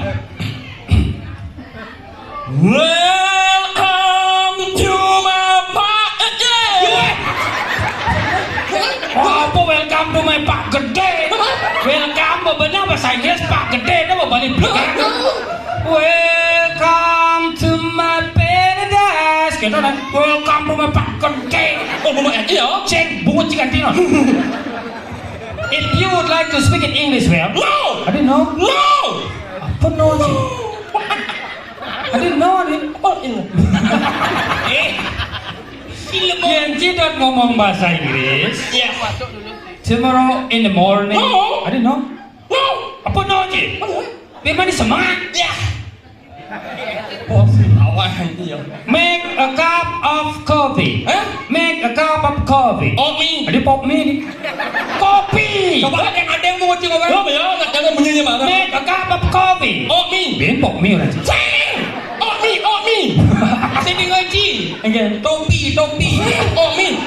Welcome to my Pak Gede. Apa welcome to my Pak Gede? Welcome bebenah bahasa Inggris, Pak Gede itu mau balik belakang. Welcome to my paradise. Gitu kan? Welcome to my Pak Gede. Oh, bunga iya. Cek bungut cikan tino. If you would like to speak in English, well, no. I don't know. No. Apa no sih? I didn't know, I didn't. Oh, iya. Eh, film. Yang tidak ngomong bahasa Inggris. Iya. Tomorrow in the morning. No. I didn't know. No. Apa no sih? Apa? Memang di semangat. Iya. Oh, awal iya. Make a cup of coffee. Hah? Make a cup of coffee. Oh, mi. Ada pop mi ni. Kopi. Coba ada yang, ada yang mau ngoceh apa? Apa ya? Nak jangan bunyinya mana? Make a cup of coffee. Oh, mi. Ben pop mi orang cik. Cik. Oh, mi, oh, mi. Sini ngaji. Again. Topi, topi. Oh, mi.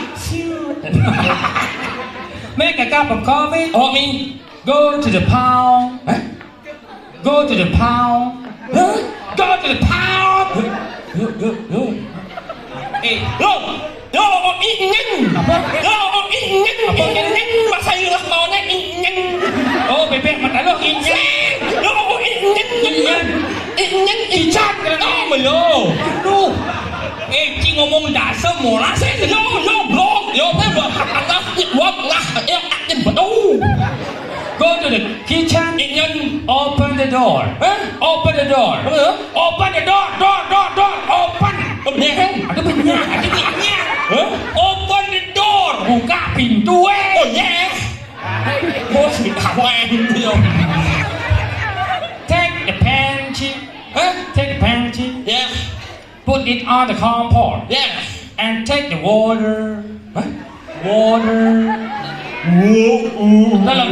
Make a cup of coffee. Oh, mi. Go to the pound. Hah? Go to the pound. Hah? Go to the pound. Yo, yo, yo. Eh, yo, yo, oh, ingen. Apa? Yo, oh, ingen. Apa? Ingen. Bahasa Inggris maunya ingen. Oh, bebek mata lo ingen. Yo, oh, ingen. Ingen. Ingen, ingen. Ican, kena. Oh, belum. Aduh. Eh, Ci ngomong dasar molas. Yo, yo, blok. Yo, bebek. Atas, wak, lah, yo, akin, betul. Go to the kitchen. Ingen. Open the door. Hah? Open the door. Apa? Open the door, door, door, door. Open. Apa dia, kan? Ada banyak, ada banyak. Huh? Open the door. Buka pintu, eh. Oh, yes. Oh, si kawan dia. Take the panty. Huh? Take the panty. Yeah. Put it on the compost. Yeah. And take the water. Huh? Water. Dalam.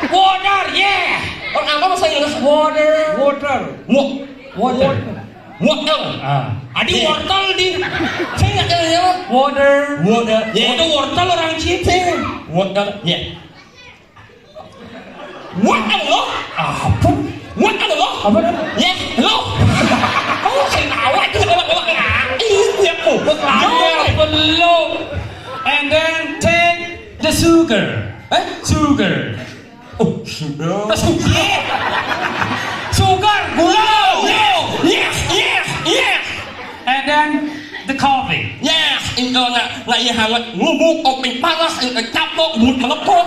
Water, yeah. Oh, apa bahasa Inggris? Water. Water. Wa-, water. Water. Ah. Adi, yeah, wortel di. Saya nggak tahu ya. Water. Water. Yeah. Water, wortel orang Cina. Saya. Water. Yeah. Water lo? Apa? Water lo? Apa dah? Yeah, lo. Oh, saya tahu itu kalau kalau ngerti ya, oh. Belum. And then take the sugar. Eh? Sugar. Oh, sugar. Sugar. Sugar, gula. Yes, yes, yes, yes. And then the coffee. Yes, itu nak, nak iya hangat. Ngubuk kopi panas, itu capok, mut melepuh.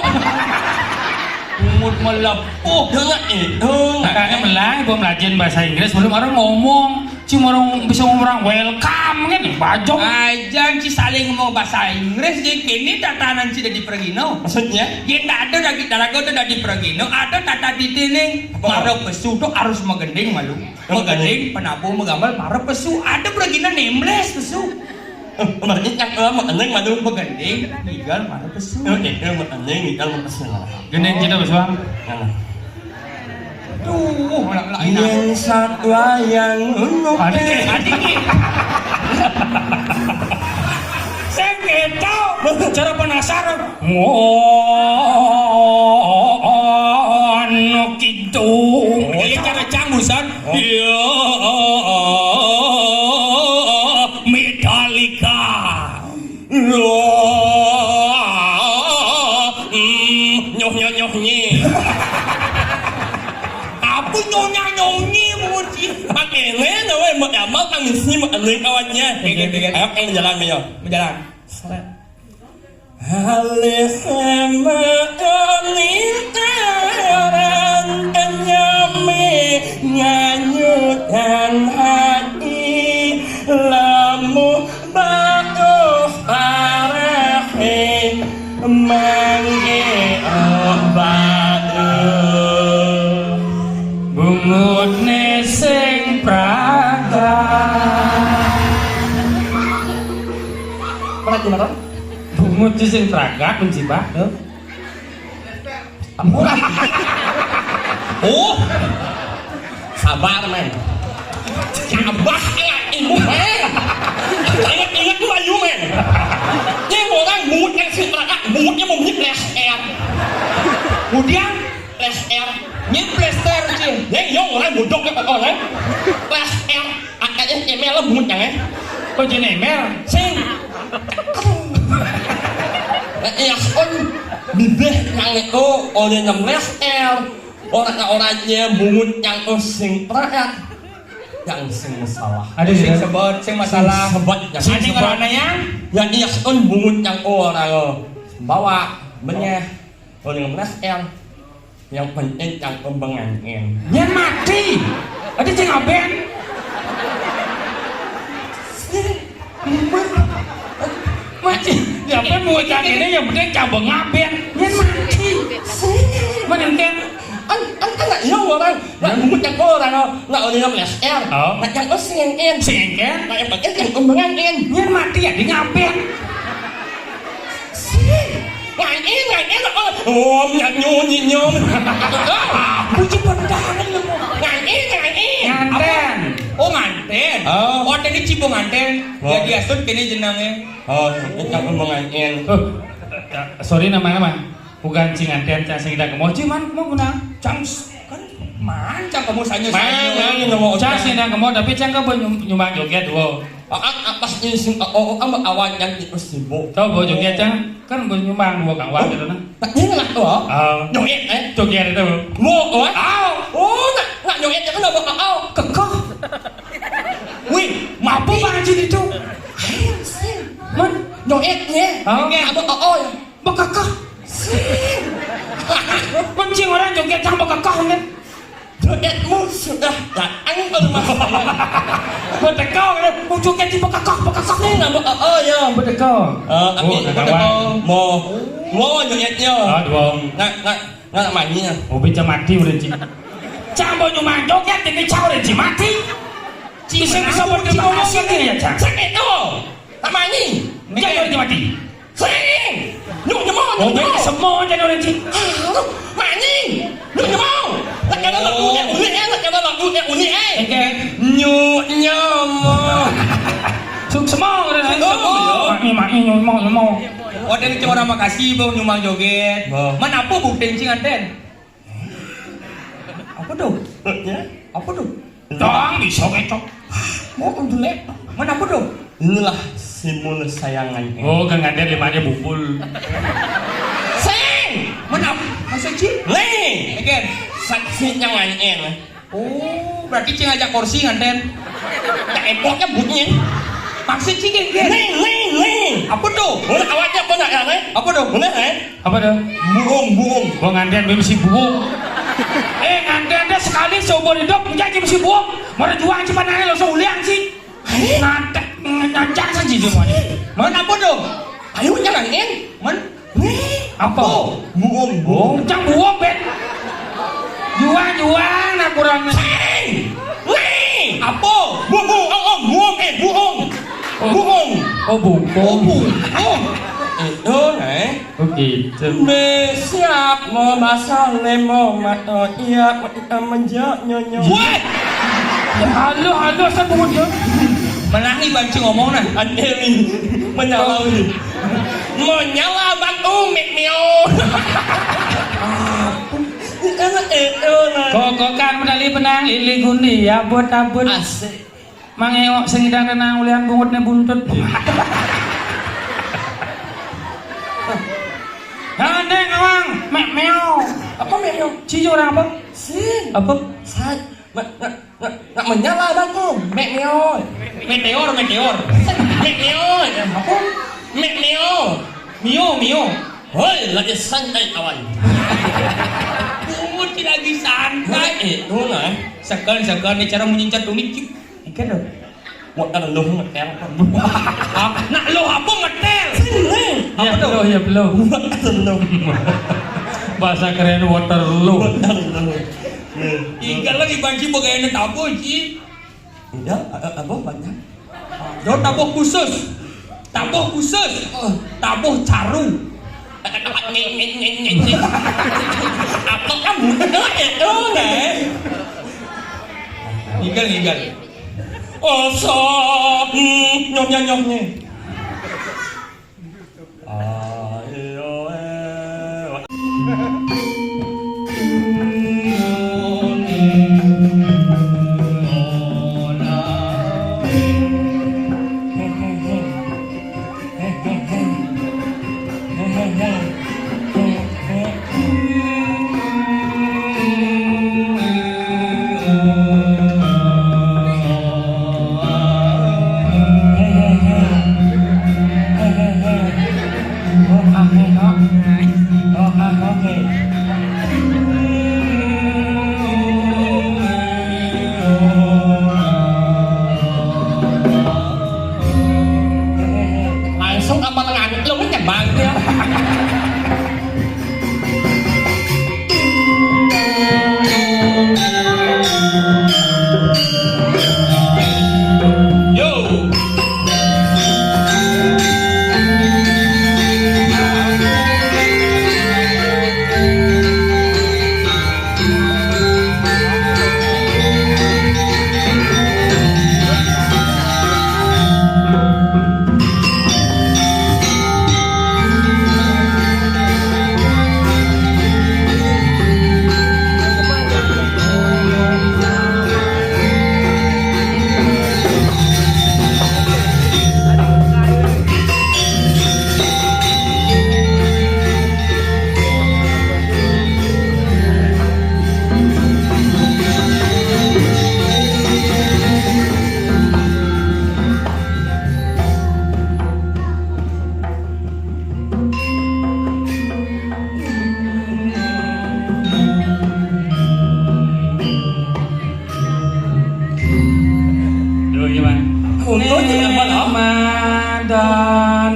Mut melepuh. Dengar itu. Makanya melai, gua melajin bahasa Inggris, belum orang ngomong. Cuma orang bisa ngomong orang welcome kan, bajong. Aja ci saling ngomong bahasa Inggris, jadi kini tatanan ci dadi pergino. Maksudnya? Yen ndak ada dadi, daraga udah dadi pergino, ada tata titi ning. Apa? Mara pesu tu harus magending malu. Apa? Magending, penabuh, magambal, mara pesu. Ada pergino nameless pesu. Eh, berarti yang, eh, magending malu. Magending, ngigal, mara pesu. Eh, eh, eh, magending, ngigal, mara pesu. Gending kita pesu, Bang. Nah. Duh, malah, malah ini. Yang satwa yang anu. Adik, adik. Saya nggak tahu. Cara penasaran. Wah, anu gitu. Oh, iya, cara canggusan. Oh. Iya. Metallica. Loh, mm, nyoh, nyoh, nyoh, nyi. Apa nyonya, nyoh, nyi, menguci? Pakai leh, nawe, mau amal, tangis, nyi, mau aneh, kawannya. Dikit, dikit. Ayo, ayo, jalan, ayo. Berjalan. Seret. Halih sama lingkaran kenyame nganyutan hati lamu baduh parahe mangke abadu. Bungutne sing pragat. Pernah gimana? Bungut sing pragat mencibah tuh. Oh, sabar, men. Sabar, eh, ibu, men. Ingat-ingat lu, ayu, men. Ini orang bungut yang sing pragat, bungutnya mau bunyi ples, eh. Kemudian, ples, eh. Ini plester, Cing. Ya, iya, orang bodoh ke orang, eh. Ples, eh. Akadnya emel lah bungut yang, eh. Kok jadi emel? Sing. Nah, iya, on bibih yang itu oleh enam belas L. Orang-orangnya bungut yang, oh, sing pragat. Yang sing masalah. Ada sing sebut, sing masalah. Sing sebut, yang sing sebut. Ada yang? Ya, iya, on bungut yang orang, oh, bawa, benyeh. Oleh enam belas L. Yang penting cangkem bengangen. Nyen mati. Ada cing aben. Mati. Ya apa mau cang ini yang penting cang bengaben. Nyen mati. Mana yang kan? An, an, an, nak iya orang. Nak bungut yang orang. Nak orang yang les er. Oh. Nak yang oh singin. Singin? Nak yang pakai cangkem bengangen. Nyen mati ya di ngaben. Ngain, ngain, oh, om, nyak, nyun, nyik, nyum. Puji pendangan lu. Ngain, ngain. Nganten. Oh, nganten. Oh. Oh, tadi cibung nganten. Oh. Jadi asut kini jenenge. Oh, kita pun mau ngain. Oh, sorry nama-nama. Bukan cing nganten, cang sing dak kemo. Cuman mau guna. Cang s-, kan man, cang kemo sanyo. Man, sanyo. Man, nomor cang sing dak kemo, tapi cang kan nyum-, nyumbang joget, wo. Aak atas ising, oh, oh, ama awan yang itu sibuk. Coba joget, Cang. Kan gue nyumbang dua kang wah gitu, nah. Tak dia ngelak tuh, oh. Ah. Joget, eh? Joget itu. Mau, oh, eh? Ah. Oh, nak, nak joget itu kan apa, oh, oh. Kekeh. Wih, mabuk anjir itu. Ayo, sih. Man? Joget, ya. Ah. Joget. Apa, oh, oh, ya. Bekekeh. Sih. Kencing orang joget, Cang, bekekeh, kan? Duitmu sudah datang ke rumah saya. Mbok teko ngene, wong joget iki bekekok, bekekok. Sing nambah, oh, oh, ya. Mbok teko. Eh, tapi Oh, mbok teko. Mau. Mau jogetnya. Ah, dua. Nggak, nggak, nggak mani ya. Obi cemati udah, Ci. Cak mbok nyumang joget iki cak udah cemati. Ci, bisa, bisa mau ngomong ya, Cak? Cak itu. Tak mani. Cak udah cemati. Sing! Nyuk nyemong, nyuk Oh, nyemong. Semua aja orang Cik. Ah, lu mani. Nyuk nyemong. Nak kena lagu Oh. Yang unik eh, nak kena lagu yang unik eh. Oke. Nyuk nyemong. Suk semua orang Suk semua. Maki, maki, nyemong, nyemong. Oh, dari cuma orang Makasih, Bang, nyumang joget. Oh. Man apa bukti cing anten? Apa tuh? Ya? Apa tuh? Dong, bisa kecok. Mau untuk lek. Man apa tuh? Inilah simbol sayangan. Oh, kang ada limanya bungkul. Sing! Man apa? Masa Ci? Nih! Again. Saksi nyangan. Oh, berarti Ci ngajak kursi nganten. Tak epoknya bunyi. Maksud Ci geng, geng. Nih, nih, nih. Apa tuh? Mana awaknya apa nak ya, nih? Apa tuh? Mana, eh? Apa tuh? Buung, buung. Gua nganten mesti buung. Eh, nganten deh sekali seumur hidup, enggak mesti buung. Mau juang cuma nanya langsung ulian sih. Eh? Ngantek, ngantek saja semuanya. Man apa tuh? Ayo, jangan, En. Man? Nih. Apa? Oh, buung, Oh, buung. Cang buung, Ben. Juang, juang, nak kurang. Sing! Nih! Apa? Buung, buung, oh, oh, buung, eh, buung. Oh. Buung. Oh, buung. Oh, buung. Oh. Itu, eh. Oke, itu. Be siap mau basah lemo mato iya kita menjak nyonyo. Woi! Halo, halo, saya pungut ya. Menahi banci ngomong nah. Aneh ini. Menyala ini. Menyala batu mik mio. Enak, enak, nah. Kokokan medali benang, lili gundi, abut-abut. Asik. Mangewok sing idang kenang ulian bungutne buntut. Hane ngawang, mek meo. Apa mek meo? Cici orang apa? Sing. Apa? Sa-, nak, nak, nak, nak menyala bangku. Mek meo. Meteor, meteor. Mek meo. Apa? Mek meo. Mio, mio. Hoi, lagi santai kawan. Bungut lagi santai. Eh, eh, dulu nah, eh. Sekan, sekan ni cara munyi cat dumi cip. Ikan dong. Wah, kan lu ngetel. Ah, nak lu apa ngetel? Sini. Apa Iya, tuh? Belum, iya, belum. Wah, kan lu. Bahasa keren water lu. Water lu. Nih. Ikan lagi banci begayane tabuh, Ci. Iya, eh, eh, apa banyak? Yo tabuh khusus. Tabuh khusus. Oh. Tabuh caru. Apa kamu? Itu, eh. Ikan, ikan. Oh, sok. Hmm, nyonya, nyonya.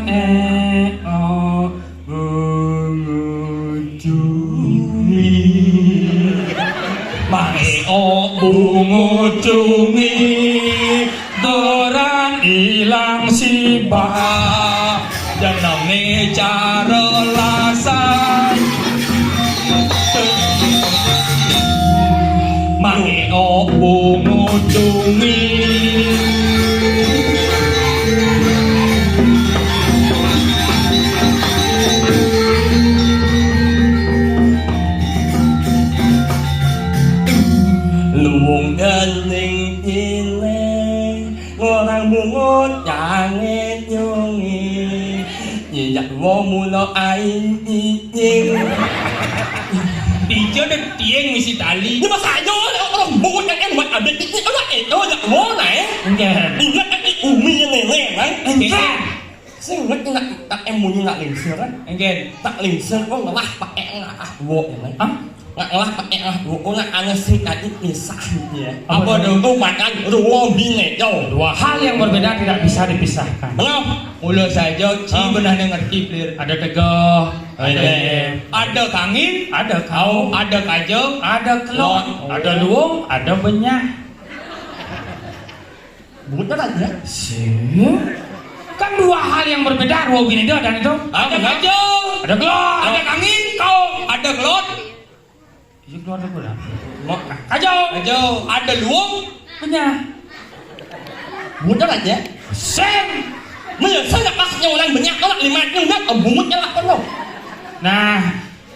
Éok bungut cumi. Mang Éok bungut cumi. Doran ilang sibak. Jenengé cara lasan. Mang Éok bungut cumi. Luwung dening ileng, ngorang bungut nyangit nyungi. Nyiyak wo mulo aing nying. Dija ada tiang misi tali. Ini masa aja orang bungut yang enak abis ini orang itu yang mau naik. Enggak. Ingat kan umi yang nenek kan? Enggak. Sing nak nak tak emunyi nak lingsir kan? Enggak. Tak lingsir kok ngelah pakai ngah wo ya kan? Hah? Nak ngelah pakai ngah wo, nak aneh sing tadi pisah gitu ya. Apa tuh? Tuh makan ruwo bine yo. Dua hal yang berbeda tidak bisa dipisahkan. Kenapa? Mula saja, ci benah ngerti, Plir. Ada tegeh, ada, ada kangin, ada kau, ada kaja, ada kelok, ada luung, ada benyah. Bukan aja. Sih. Kan dua hal yang berbeda, dua gini itu ada itu. Ada kaja, ada kelok, ada kangin, kau, ada kelok. Iya, keluar dulu lah. Mau kacau. Kacau. Ada luung. Benyah. Mudah aja. Seng. Mula saya pas nyolan banyak orang lima nyolan bungut nyala penuh. Nah,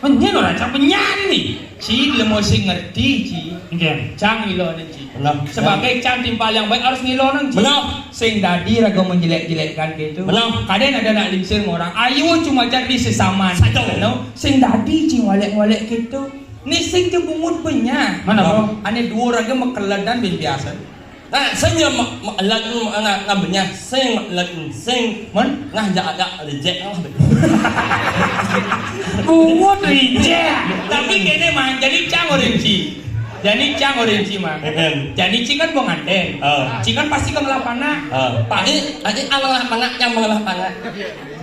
menyen orang cak benyah nih. Ci lemo sing ngerti, ci. Enggak. Cang ilo nih, ci. Benar. Sebagai cang timpal yang baik harus ngilo nang, ci. Benar. Sing dadi raga menjelek-jelekkan gitu. Benar. Kadang ada nak lingsir orang. Ayo cuma jadi sesama. Satu. No? Sing dadi ci ngolek-ngolek gitu. Ni sing ke bungut benya. Mana, Bro? Ane dua raga mekeledan bin biasa. Nah, sing ya me- me- elat me- nga- nga benya sing elat sing. Mon? Ngah ja ada reject lah. Bungut reject. Tapi kene mang jadi cang orang ci. Jadi cang orang ci mang. Jadi ci kan pengantin. Ci kan pasti ke ngelah panak. Pak, ini, ini alang lah panak, yang mengelah panak.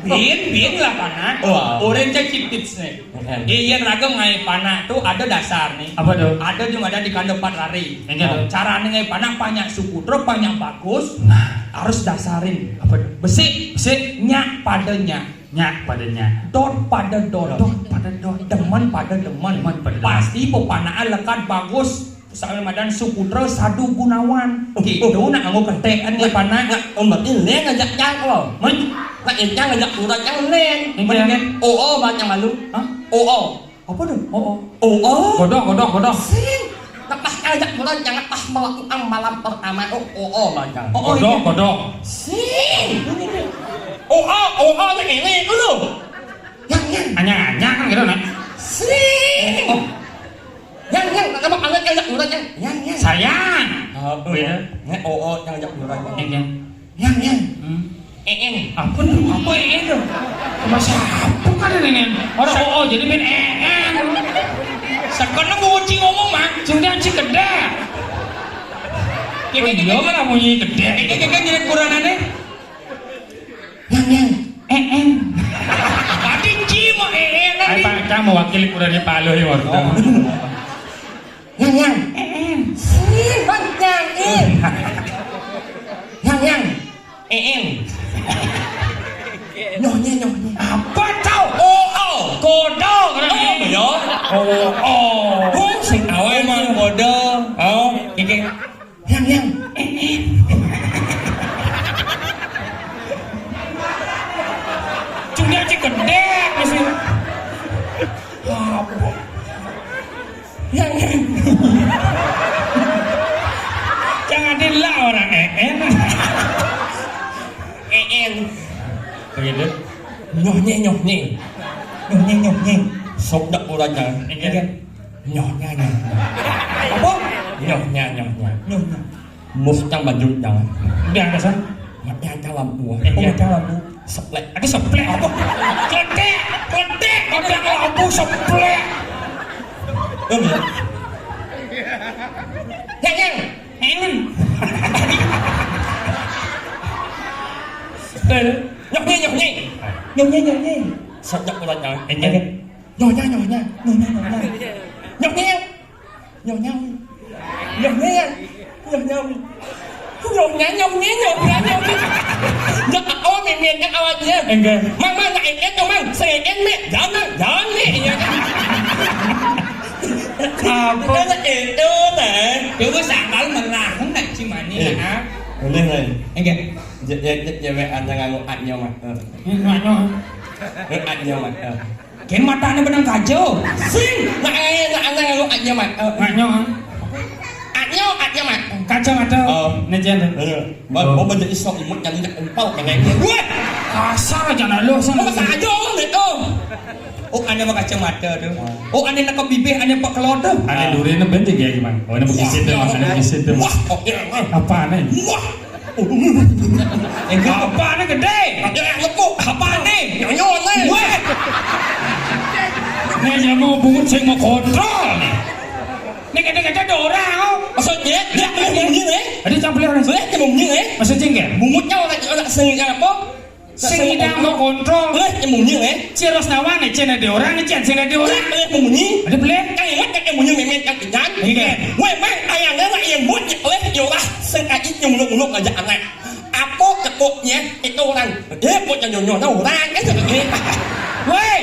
Bin, bin lah panak. Wah. Orang cek tips nih. Iya, raga ngai panak tuh ada dasar nih. Apa tuh? Ada di mana di kanda empat lari. Enggak tuh. Cara nih ngai panak banyak suku, terus banyak bagus. Nah, harus dasarin. Apa tuh? Besik, besik, nyak pada nyak. Nyak pada nyak. Dot pada dot. Dot pada dot. Demen pada demen. Demen pada demen. Pasti pepanaan lekat bagus. Sampai madan Suputra Sadu Gunawan. Gitu nak nganggo ketek kan ngai panak. Nak, oh, berarti lain ngajak cang lo. Men? Nak yang cang ngajak kurang cang lain. Yang mana? Oh, oh, banyak malu. Hah? Oh, oh. Apa tuh? Oh, oh. Oh, oh. Godok, godok, godok. Sing. Lepas ngajak kurang cang pas melakukan malam pertama. Oh, oh, oh, banyak. Oh, oh, godok, godok. Sing. Oh, oh, oh, oh, yang ini dulu. Yang, yang. Anyang-anyang kan gitu, nak. Sing. Oh. Yang, yang, nama anak yang jak murah, yang. Yang, yang. Sayang. Oh, beda. Nek, oh, oh, yang jak murah. Yang, yang. Yang, yang. Hmm. Eh, eh. Apa tuh? Apa eh, eh tuh? Masa apa kan ini? Orang oh, oh, jadi main eh, eh. Sekarang mau cing ngomong mah. Sudah cing gede. Oh, iya, malah bunyi gede. Kayak kan jadi kurang aneh. Yang, yang. Eh, eh. Tadi cing mau eh, eh. Ayo, Pak, kita mewakili kurangnya Pak Luh, ya, waktu. Oh. Yang, yang. Eh, eh. Sini, Bang, yang, eh. Yang, yang. Eh, eh. Nyohnya, nyohnya. Apa tau? Oh, oh. Kodo, kan? Oh, ya. Oh, oh. Oh, sing awal mah kodo. Oh, iki. Yang, yang. Cuma cek gede, masih. Apa? Yang, yang. Jangan dilak orang E N. E N. Begitu. Nyohnya, nyohnya. Nyohnya, nyohnya. Sok dak kurang jangan. Iya. Nyohnya, nyohnya. Apa? Nyohnya, nyohnya. Nyohnya. Mus cang baju jangan. Udah ada san. Mak nyata lampu. Eh, oh, iya. Nyata lampu. Seplek. Ada seplek apa? Ketek, ketek, ada lampu seplek. Eh, iya. Yang, yang. Yang. Betul. Nyoh nyé, nyoh nyé. Nyoh nyé, nyoh nyé. Sajak ulah nyoh. Enggak. Nyoh nyé, nyoh nyé. Nyoh nyé, nyoh nyé. Nyoh nyé. Nyoh nyé. Nyoh nyé. Nyoh nyé. Nyoh nyé, nyoh nyé, nyoh nyé, nyoh nyé. Nyoh awak mimin, nyoh awak dia. Enggak. Mang, mang, nak ikan tu, mang. Saya ikan, mek. Jangan, jangan, mek. Ya. Apa? Kan itu, teh. Dia gua sambal merah, nak cimani, eh, nah. Boleh, boleh. Enggak. Cewek ada nganggo aknyo mata. Ini maknyo. Eh, aknyo mata. Ken matane benang kajo. Sing, nak, eh, nak, ada nganggo aknyo mata. Maknyo. Aknyo, aknyo mata. Kajo mata. Oh. Nejen. Iya. Bang, oh, mau jadi sok imut jadi jak empal kene. Wah, kasar aja nah lo, sama. Oh, sajo, nek, oh. Oh, ane mau kacamata tu. Oh, ane nak bibir, ane pak kelor tu. Ane duri ni bentuk ya, gimana? Oh, ane begisit tu, wah, ane begisit tu. Wah, oke. Apa ane? Wah. Apa ane gede? Ada yang lepuk. Apa ane? Nyonyo ane. Weh. Nih, ya mau bungut sing mau kontrol nih. Nek kata-kata ada orang, oh. Maksudnya, dia boleh munyi, eh? Ada campur orang. Boleh dia munyi, eh? Maksudnya enggak? Bungutnya orang, orang sing apa? Sing idang mau kontrol. Boleh dia munyi, eh? Cirosnawa nih, cina ada orang, nih, cina ada orang. Boleh dia munyi. Ada boleh? Kan ingat kan dia munyi memet kan ikan? Iya. Weh, mang, ayangnya lah yang buat, ya, boleh, ya, orang sing aja nyuluk-nyuluk aja anak. Apa tekuknya itu orang? Eh, kok nyonyo orang kan jadi. Weh,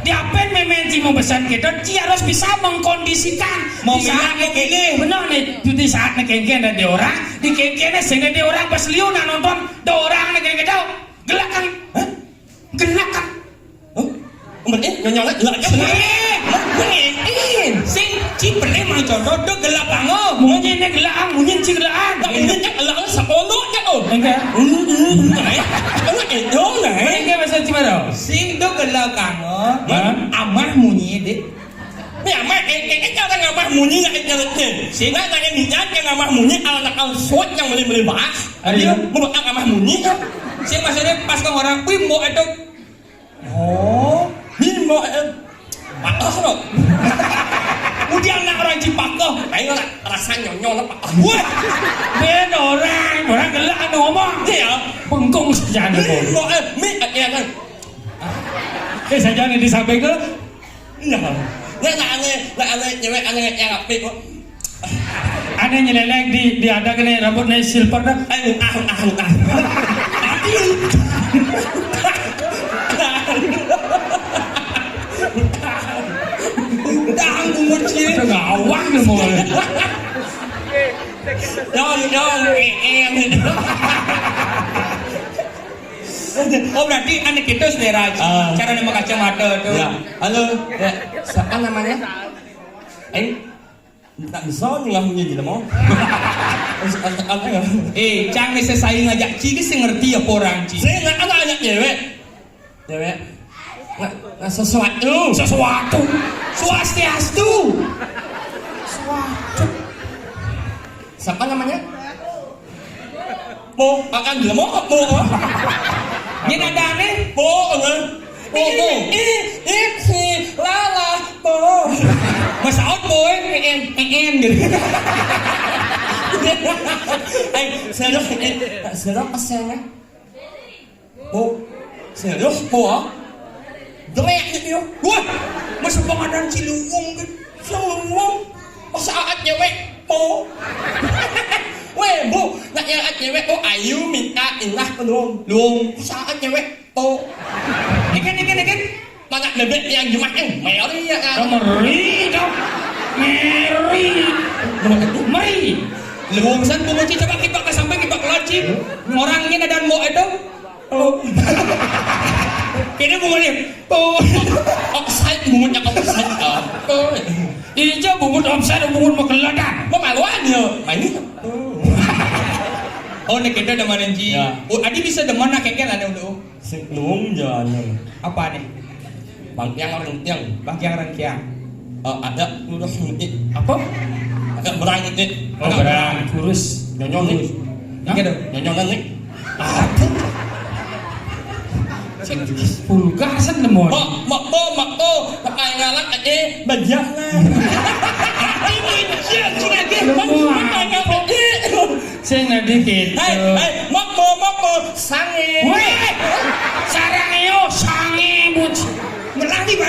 diapain memen si mau pesan kita? Dia harus bisa mengkondisikan. Mau di saat minat, mau pilih. Benar nih, di saat nih kengken dan di orang, di kengkennya sehingga di orang pas liu nak nonton, di orang nih kayak gitu. Gelak kan? Hah? Gelak kan? Hah? Umur, eh, nyonyo lagi gelak kan? Eh, eh, sing ci pernah mang contoh, do gelak bango. Munyi ini gelak, ah, munyi ci gelak, ah. Nah, munyi kan gelak, ah, sepuluh kan, oh. Enggak. Hmm, hmm, nah, ya. Kalau itu, nah, eh. Enggak, bahasa Cimaro. Sing do gelak bango. Hah? Amah munyi, dek. Ni amah, eh, eh, eh, jangan amah munyi, ya, eh, jangan, eh. Sing. Nah, tanya ni, jangan amah munyi, anak-anak suat yang boleh-boleh bahas. Ayo. Dia mau amah munyi, ya. Sing maksudnya pas ke orang, wih, mau itu. Oh, bimbo, eh, pakoh lo. Kemudian nak orang Cipako, ayo lah, rasa nyonyo lah, pakoh. Wah, ben orang, orang gelak anu ngomong. Iya. Bengkung saja anu. Bimbo, eh, mi, eh, iya kan. Eh, saja nih di samping ke? Iya. Nah, nah, ane, nah, ane, cewek, ane, yang apik kok. Ane nyeleleng di, di ada kene rambut naik silver dah. Eh, ah, ah, ah. Utang bungut sih. Udah ngawang nih mau. Dong, dong, eh, eh. Oh, berarti ane gitu selera. Ah. Cara nembak kacamata tuh. Ya. Halo, ya. Siapa namanya? Eh? Tak bisa nyengah munyi jelema. Eh, cang ni sesai ngajak ci ke sing ngerti apa orang ci. Sing nak anak ajak cewek. Cewek. Nak, nak sesuatu. Sesuatu. Swastiastu. Sesuatu. Siapa namanya? Po, akan jelema po. Ini nadane po, kan? Po, po. Ih, ih, ih, si, lala, po. Masaut po, eh, en, en, gitu. Eh, serius, eh, serius apa sih, ya? Po, serius, po, ah? Jelek gitu ya. Wah, masa pengadaan Ciliwung gitu. Ciliwung. Masa aat cewek, po. Weh, bu, nak yang aat cewek, oh, ayu, minta, indah, penuh, luung. Masa aat cewek, po. Ikan, ikan, ikan. Mana bebek yang jemaah, eh, meri ya kan? Oh, meri, dong. Meri. Meri. Luung san, bu, kunci coba kita ke samping, kita keluar, Ci. Orang ini ada mau itu. Oh. Kene bungut ni. Oh. Offside, bungutnya offside. Oh. Ijo bungut offside, bungut mau kelada. Mau maluan yo. Main ni. Oh, ni kita demen, Ji. Ya. Oh, adi bisa demen nak kengkel ada dulu. Sing luung jalan. Apa ni? Bangkiang orang tiang. Bangkiang orang tiang. Eh, ada lurus mudik. Apa? Ada berang mudik. Oh, ada berang. Kurus. Nyonyo ni. Hah? Nyonyo ni. Apa? Vulgar san nemu. Mak, mak, mak, mak, mak. Pakai ngalang aja, bajak lah. Ini dia, sini aja. Pakai ngalang aja. Sing nadi gitu. Hai, hai, mak, mak, mak, mak. Sange. Weh.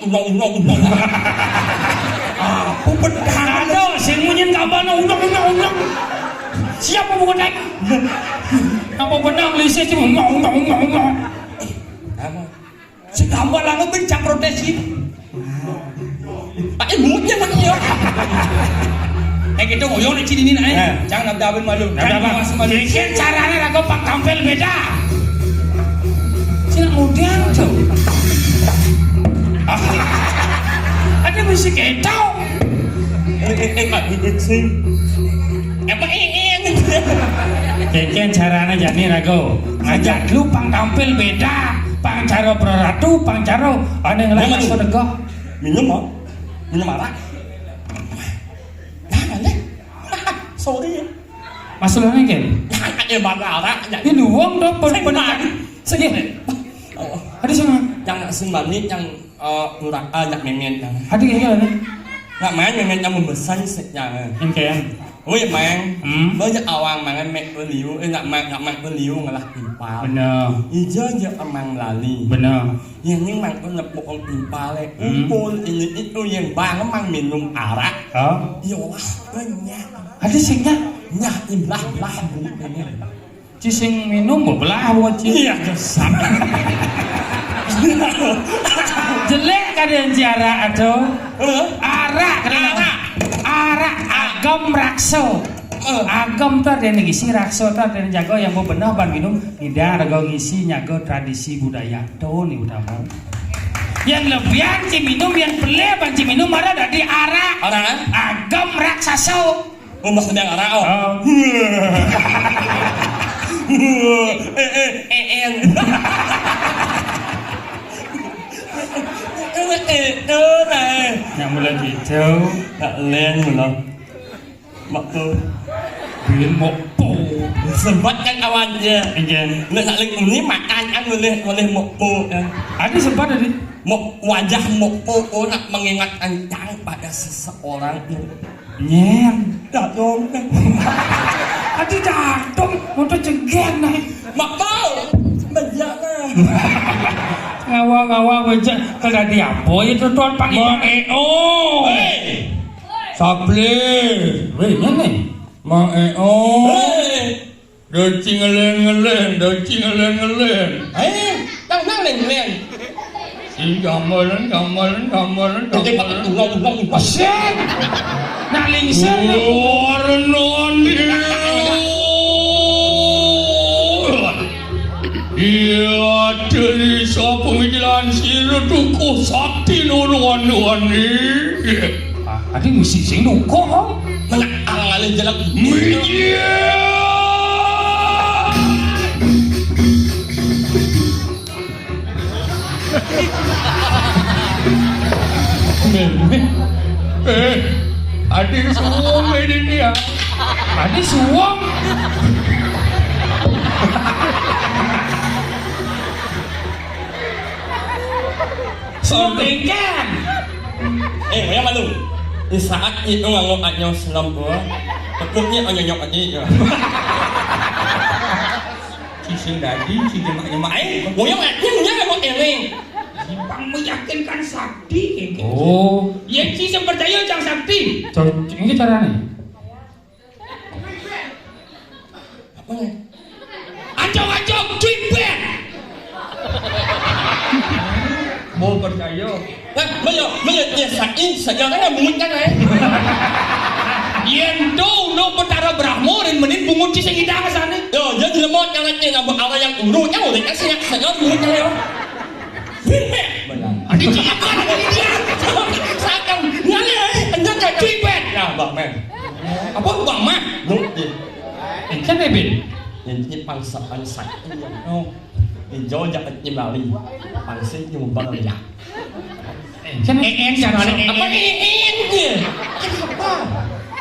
Undang, undang, undang. Apa benar? Ada sing munyin kampana undang, undang, undang. Siapa bukan naik? Apa benar ngelisih sih undang, undang, undang, undang. Apa? Sing kampana lu ben cak protes sih. Pakai mulutnya mana ya? Eh, kita ngoyong di sini nih, eh. Eh. Jangan ada abin malu. Ada apa? Jangan masuk malu. Bikin caranya lagu pang tampil beda. Sing ngundang tuh. Ada musik itu. Eh, eh, eh, Pak, ikut sing. Apa, eh, eh, eh. Kengkeng carane jani rago. Ngajak lu pang tampil beda. Pang caro praratu, pang caro ane ngelah Minum. Masuk dego. Minum, Mak. Minum arak. Nah, mana? Sorry ya. Masalahnya kan? Nah, eh, mana arak? Ya. Ini uang dong, pen-, Sing pen-, mani. Sing. Oh. Ada sama. Yang sing mani, yang, eh, murah, eh, yang memen, yang. Ada kayak gimana? Nak main memen yang membesan sih, yang. Yang kayak. Oi, Mang. Hmm? Lo jak awang mangan mek beliu, eh, nak mak, nak mak beliu ngelah timpal. Bener. Ijo je emang lali. Bener. Yang ni mang pun nepuk timpal, eh. Hmm. Upul ini itu yang bang mang minum arak. Oh. Ya Allah, banyak. Ada singnya? Nyah, imblah, blah, bu, ini. Ci sing minum belah buat ci. Iya, kesam. Jelek kada yang ci arak atau? Hah? Arak kada. Arak. Arak agam rakso. Eh. Agam tu ada yang ngisi, rakso tu ada yang jago, yang mau benar ban minum. Tidak ada ngisi nyago tradisi budaya. Tu ni utama. Yang lebihan ci minum, yang pelih ban ci minum ada dari arak. Arak, eh? Agam raksasa. Rumah sedang arah, oh. Oh. Eh, eh, eh, eh. Eh, eh, eh, eh. Nak mula gitu. Tak len mula. Waktu. Bin mokpo. Sebat kan awan je. Iya. Nak nak ling ini makan kan boleh boleh mokpo kan. Ada sebat tadi. Mok wajah mokpo nak mengingatkan cang pada seseorang. Nyeng. Dadong. Adi dadong, motor cegah nah. Mak kau, bejak lah. Ngawa-ngawa bejak. Kalau di apa ya tuh tuan panggil? Mak Eo. Hei. Saplir. Weh, mana? Mak Eo. Hei. Doci ngeleng-ngeleng, doci ngeleng-ngeleng. Eh, nang nang leng-leng. Si gambaran, gambaran, gambaran, gambaran. Tunggal, tunggal, tunggal. Pasien. Nak lingser. Warnon dia. Iya, dari sapa ngejelan sira dukuh sakti nunuan nuan ni. Ah, adi mesti sing dukuh, oh. Menak alih jelek. Iya. Eh, adi suwung ini dia. Adi suwung. Sombengkan. Eh, yang malu. Di saat itu nganggo anyong selembur, tekuknya onyonyok aja ya. Sising dadi, si nyemak-nyemak. Eh, ngoyong aja, ngoyong emang ini. Bang meyakinkan sakti, kayak gitu. Oh. Ya, si yang percaya cang sakti. Cang, ini caranya. Apa nih? Acok-acok, cuy, ben. Mau percaya. Nah, maya, maya, ya, saking, saking kan yang bungut kan, eh? Yen do, no, Betara Brahma, rin menin bungut si sing idang sana. Yo, dia dilemot yang nanti, nambah awal yang urut, yang udah kasih, yang saking bungut kan, ya. Adi cilik kan, adi dia. Saking, nyali, eh, enggak, enggak, cuy, ben. Nah, Bang, men. Apa, Bang, mah? Lu, di. Kan, eh, Ben? Ini pangsa-pangsa. Oh. Ijo jak nyembali. Pangsi nyumbang ya. Eh, kan eh, eh, jangan eh, apa eh, eh, eh, eh. Apa?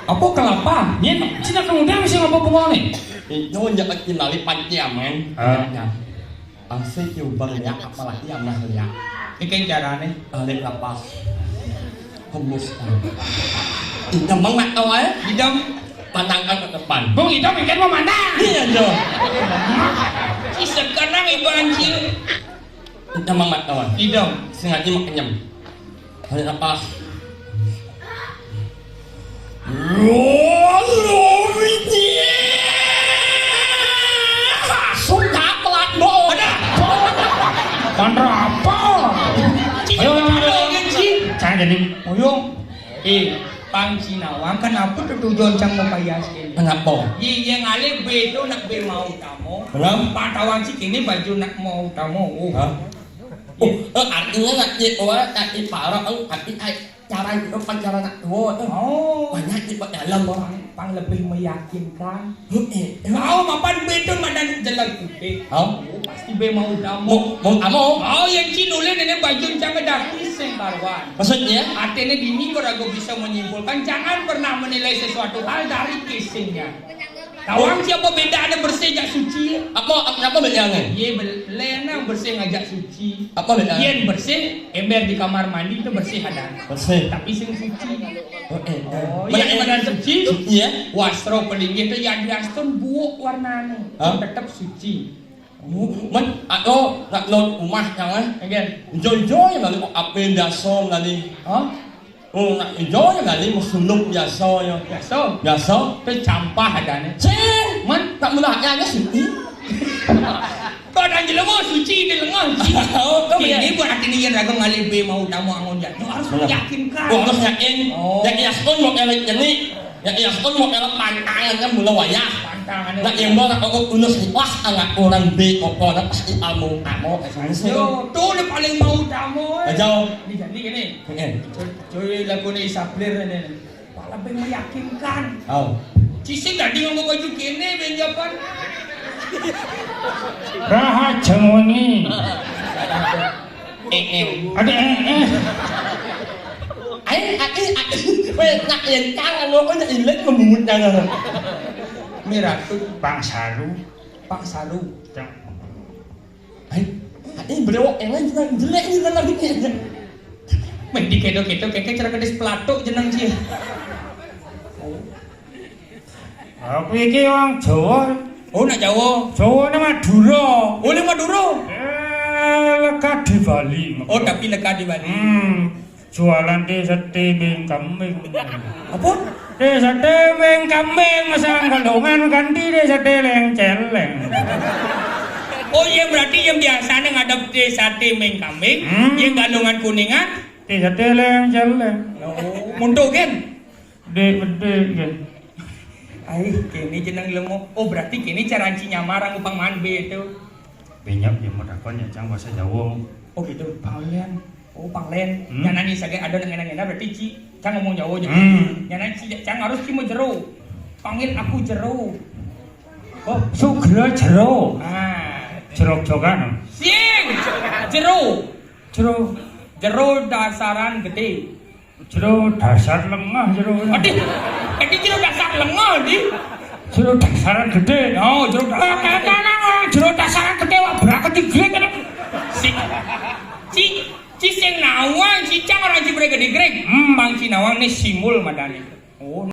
Apa kelapa? Yen cina kang udah mesti ngapa bunga nih? Ijo jak nyembali panci aman. Ah. Ya. Pangsi nyumbang ya, apalagi anak ya. Iki carane. Balik lapas. Hembus. Idem mang nak tahu eh? Idem. Pandangkan ke depan. Bung idem ikan memandang. Iya, Jo. Kisah kenang ibu anjir. Idem mang nak tahu. Idem. Sengaja makan nyem. Balik lapas. Sudah pelat, Bo. Ada. Kontra apa? Ayo, ayo, ayo. Saya jadi. Ayo. Eh, Pang Sinawang, kenapa tetujon sang mepayas ini? Kenapa? Iya, iya, ngalih B itu nak B mau utama. Kenapa? Pang tawang sih kini baju nak mau utama. Oh. Hah? Oh, eh, artinya nak di, oh, nak di para, oh, tapi kayak cara itu kan cara nak tua, eh. Oh. Banyak di dalam orang. Pang lebih meyakinkan. Heeh. Mau mapan beda mana jalan putih. Oh. Oh, pasti be mau damu. Mau, mau kamu? Oh, yang Cina oleh nenek baju jangan dah kisah karuan. Maksudnya? Artinya dini kau ragu bisa menyimpulkan, jangan pernah menilai sesuatu hal dari kisahnya. Tawang siapa beda ada bersih jak suci? Apa, apa, apa bedanya? Iya, bel-, lena bersih ngajak suci. Apa bedanya? Yen bersih, ember di kamar mandi itu bersih ada. Bersih. Tapi sing suci. Oh, eh, eh. Oh, mana iya, yang mana suci? Iya. Wasra pelinggih itu yang diastun buuk warnanya. Hah? Tetap suci. Oh, men, aku nak lawan rumah jangan. Again. Joy-joy lali kok apa biasa lali. Hah? Oh, nak joy lali mau suluk biasa ya. Biasa. Biasa. Tapi campah ada nih. Sing, men, tak mula hanya suci. Kau dah jelema suci di lengah suci. Oh, kau ini buat hati ni yang ragu ngalih be mau tamu angon jatuh. Harus meyakinkan. Oh, harus yakin. Oh. Yakin yakin mau elek jenik. Ya, iya, aku mau kalau pantangan kan mula wayah. Pantangan. Nak yang mau aku tulus ikhlas anak orang B kok nak pasti kamu kamu. Yo, tuh dia paling mau tamu. Aja. Ini jadi gini. Eh. Cuy, lagu ni Saplir ini. Paling meyakinkan. Oh. Sing dadi nganggo baju kene, ben japan. Rahat jeng wengi. Eh, eh. Ada eh, eh. Ayo, ayo, ayo. Weh, nak lencang, anu, kok nak ilet ngemungut tangan. Miratu. Pang Saru. Pang Saru. Cang. Ayo, ayo, brewok, yang lain juga jelek ini dalam ini. Meh dikedo-kedo, keke cara kedis pelatuk jeneng sih. Aku iki wong Jawa. Oh, nak Jawa. Jawane Madura. Oh, ning Madura. Eh, lekat di Bali. Oh, tapi lekat di Bali. Hmm. Jualan té seté ming kambing. Apa? Té seté ming kambing, masang galungan kanthi té seté leng celeng. Oh iya, berarti yang biasanya ngadep té seté ming kambing, hmm, yang galungan kuningan. Té seté leng celeng. Oh, muntuk kan? Dek, dek, ya. Ai, kene jeneng lemo. Oh, berarti kene cara anci nyamar anggo pang manbe itu. Benyap ya mau takon ya, Cang, bahasa Jawa. Oh, gitu. Panglen. Oh, panglen. Hmm? Nyanani saking ada nang enak-enak berarti ci. Cang ngomong Jawa aja. Hmm. Nyanani ci, Cang harus ci mau jero. Panggil aku jero. Oh, Sugro jero. Ah. Jero jogan. Sing. Jero. Jero. Jero dasaran gede. Jero dasar lengah jero. Aduh, jadi jero dasar lengah, di. Jero dasaran gede. Oh, jero dasar. Kanan orang jero dasaran gede, wah, berangkat di Grek, kan? Si, ci, ci sing nawang, si Cang orang ci berangkat di Grek. Hmm. Bang ci nawang nih simul madani. Oh.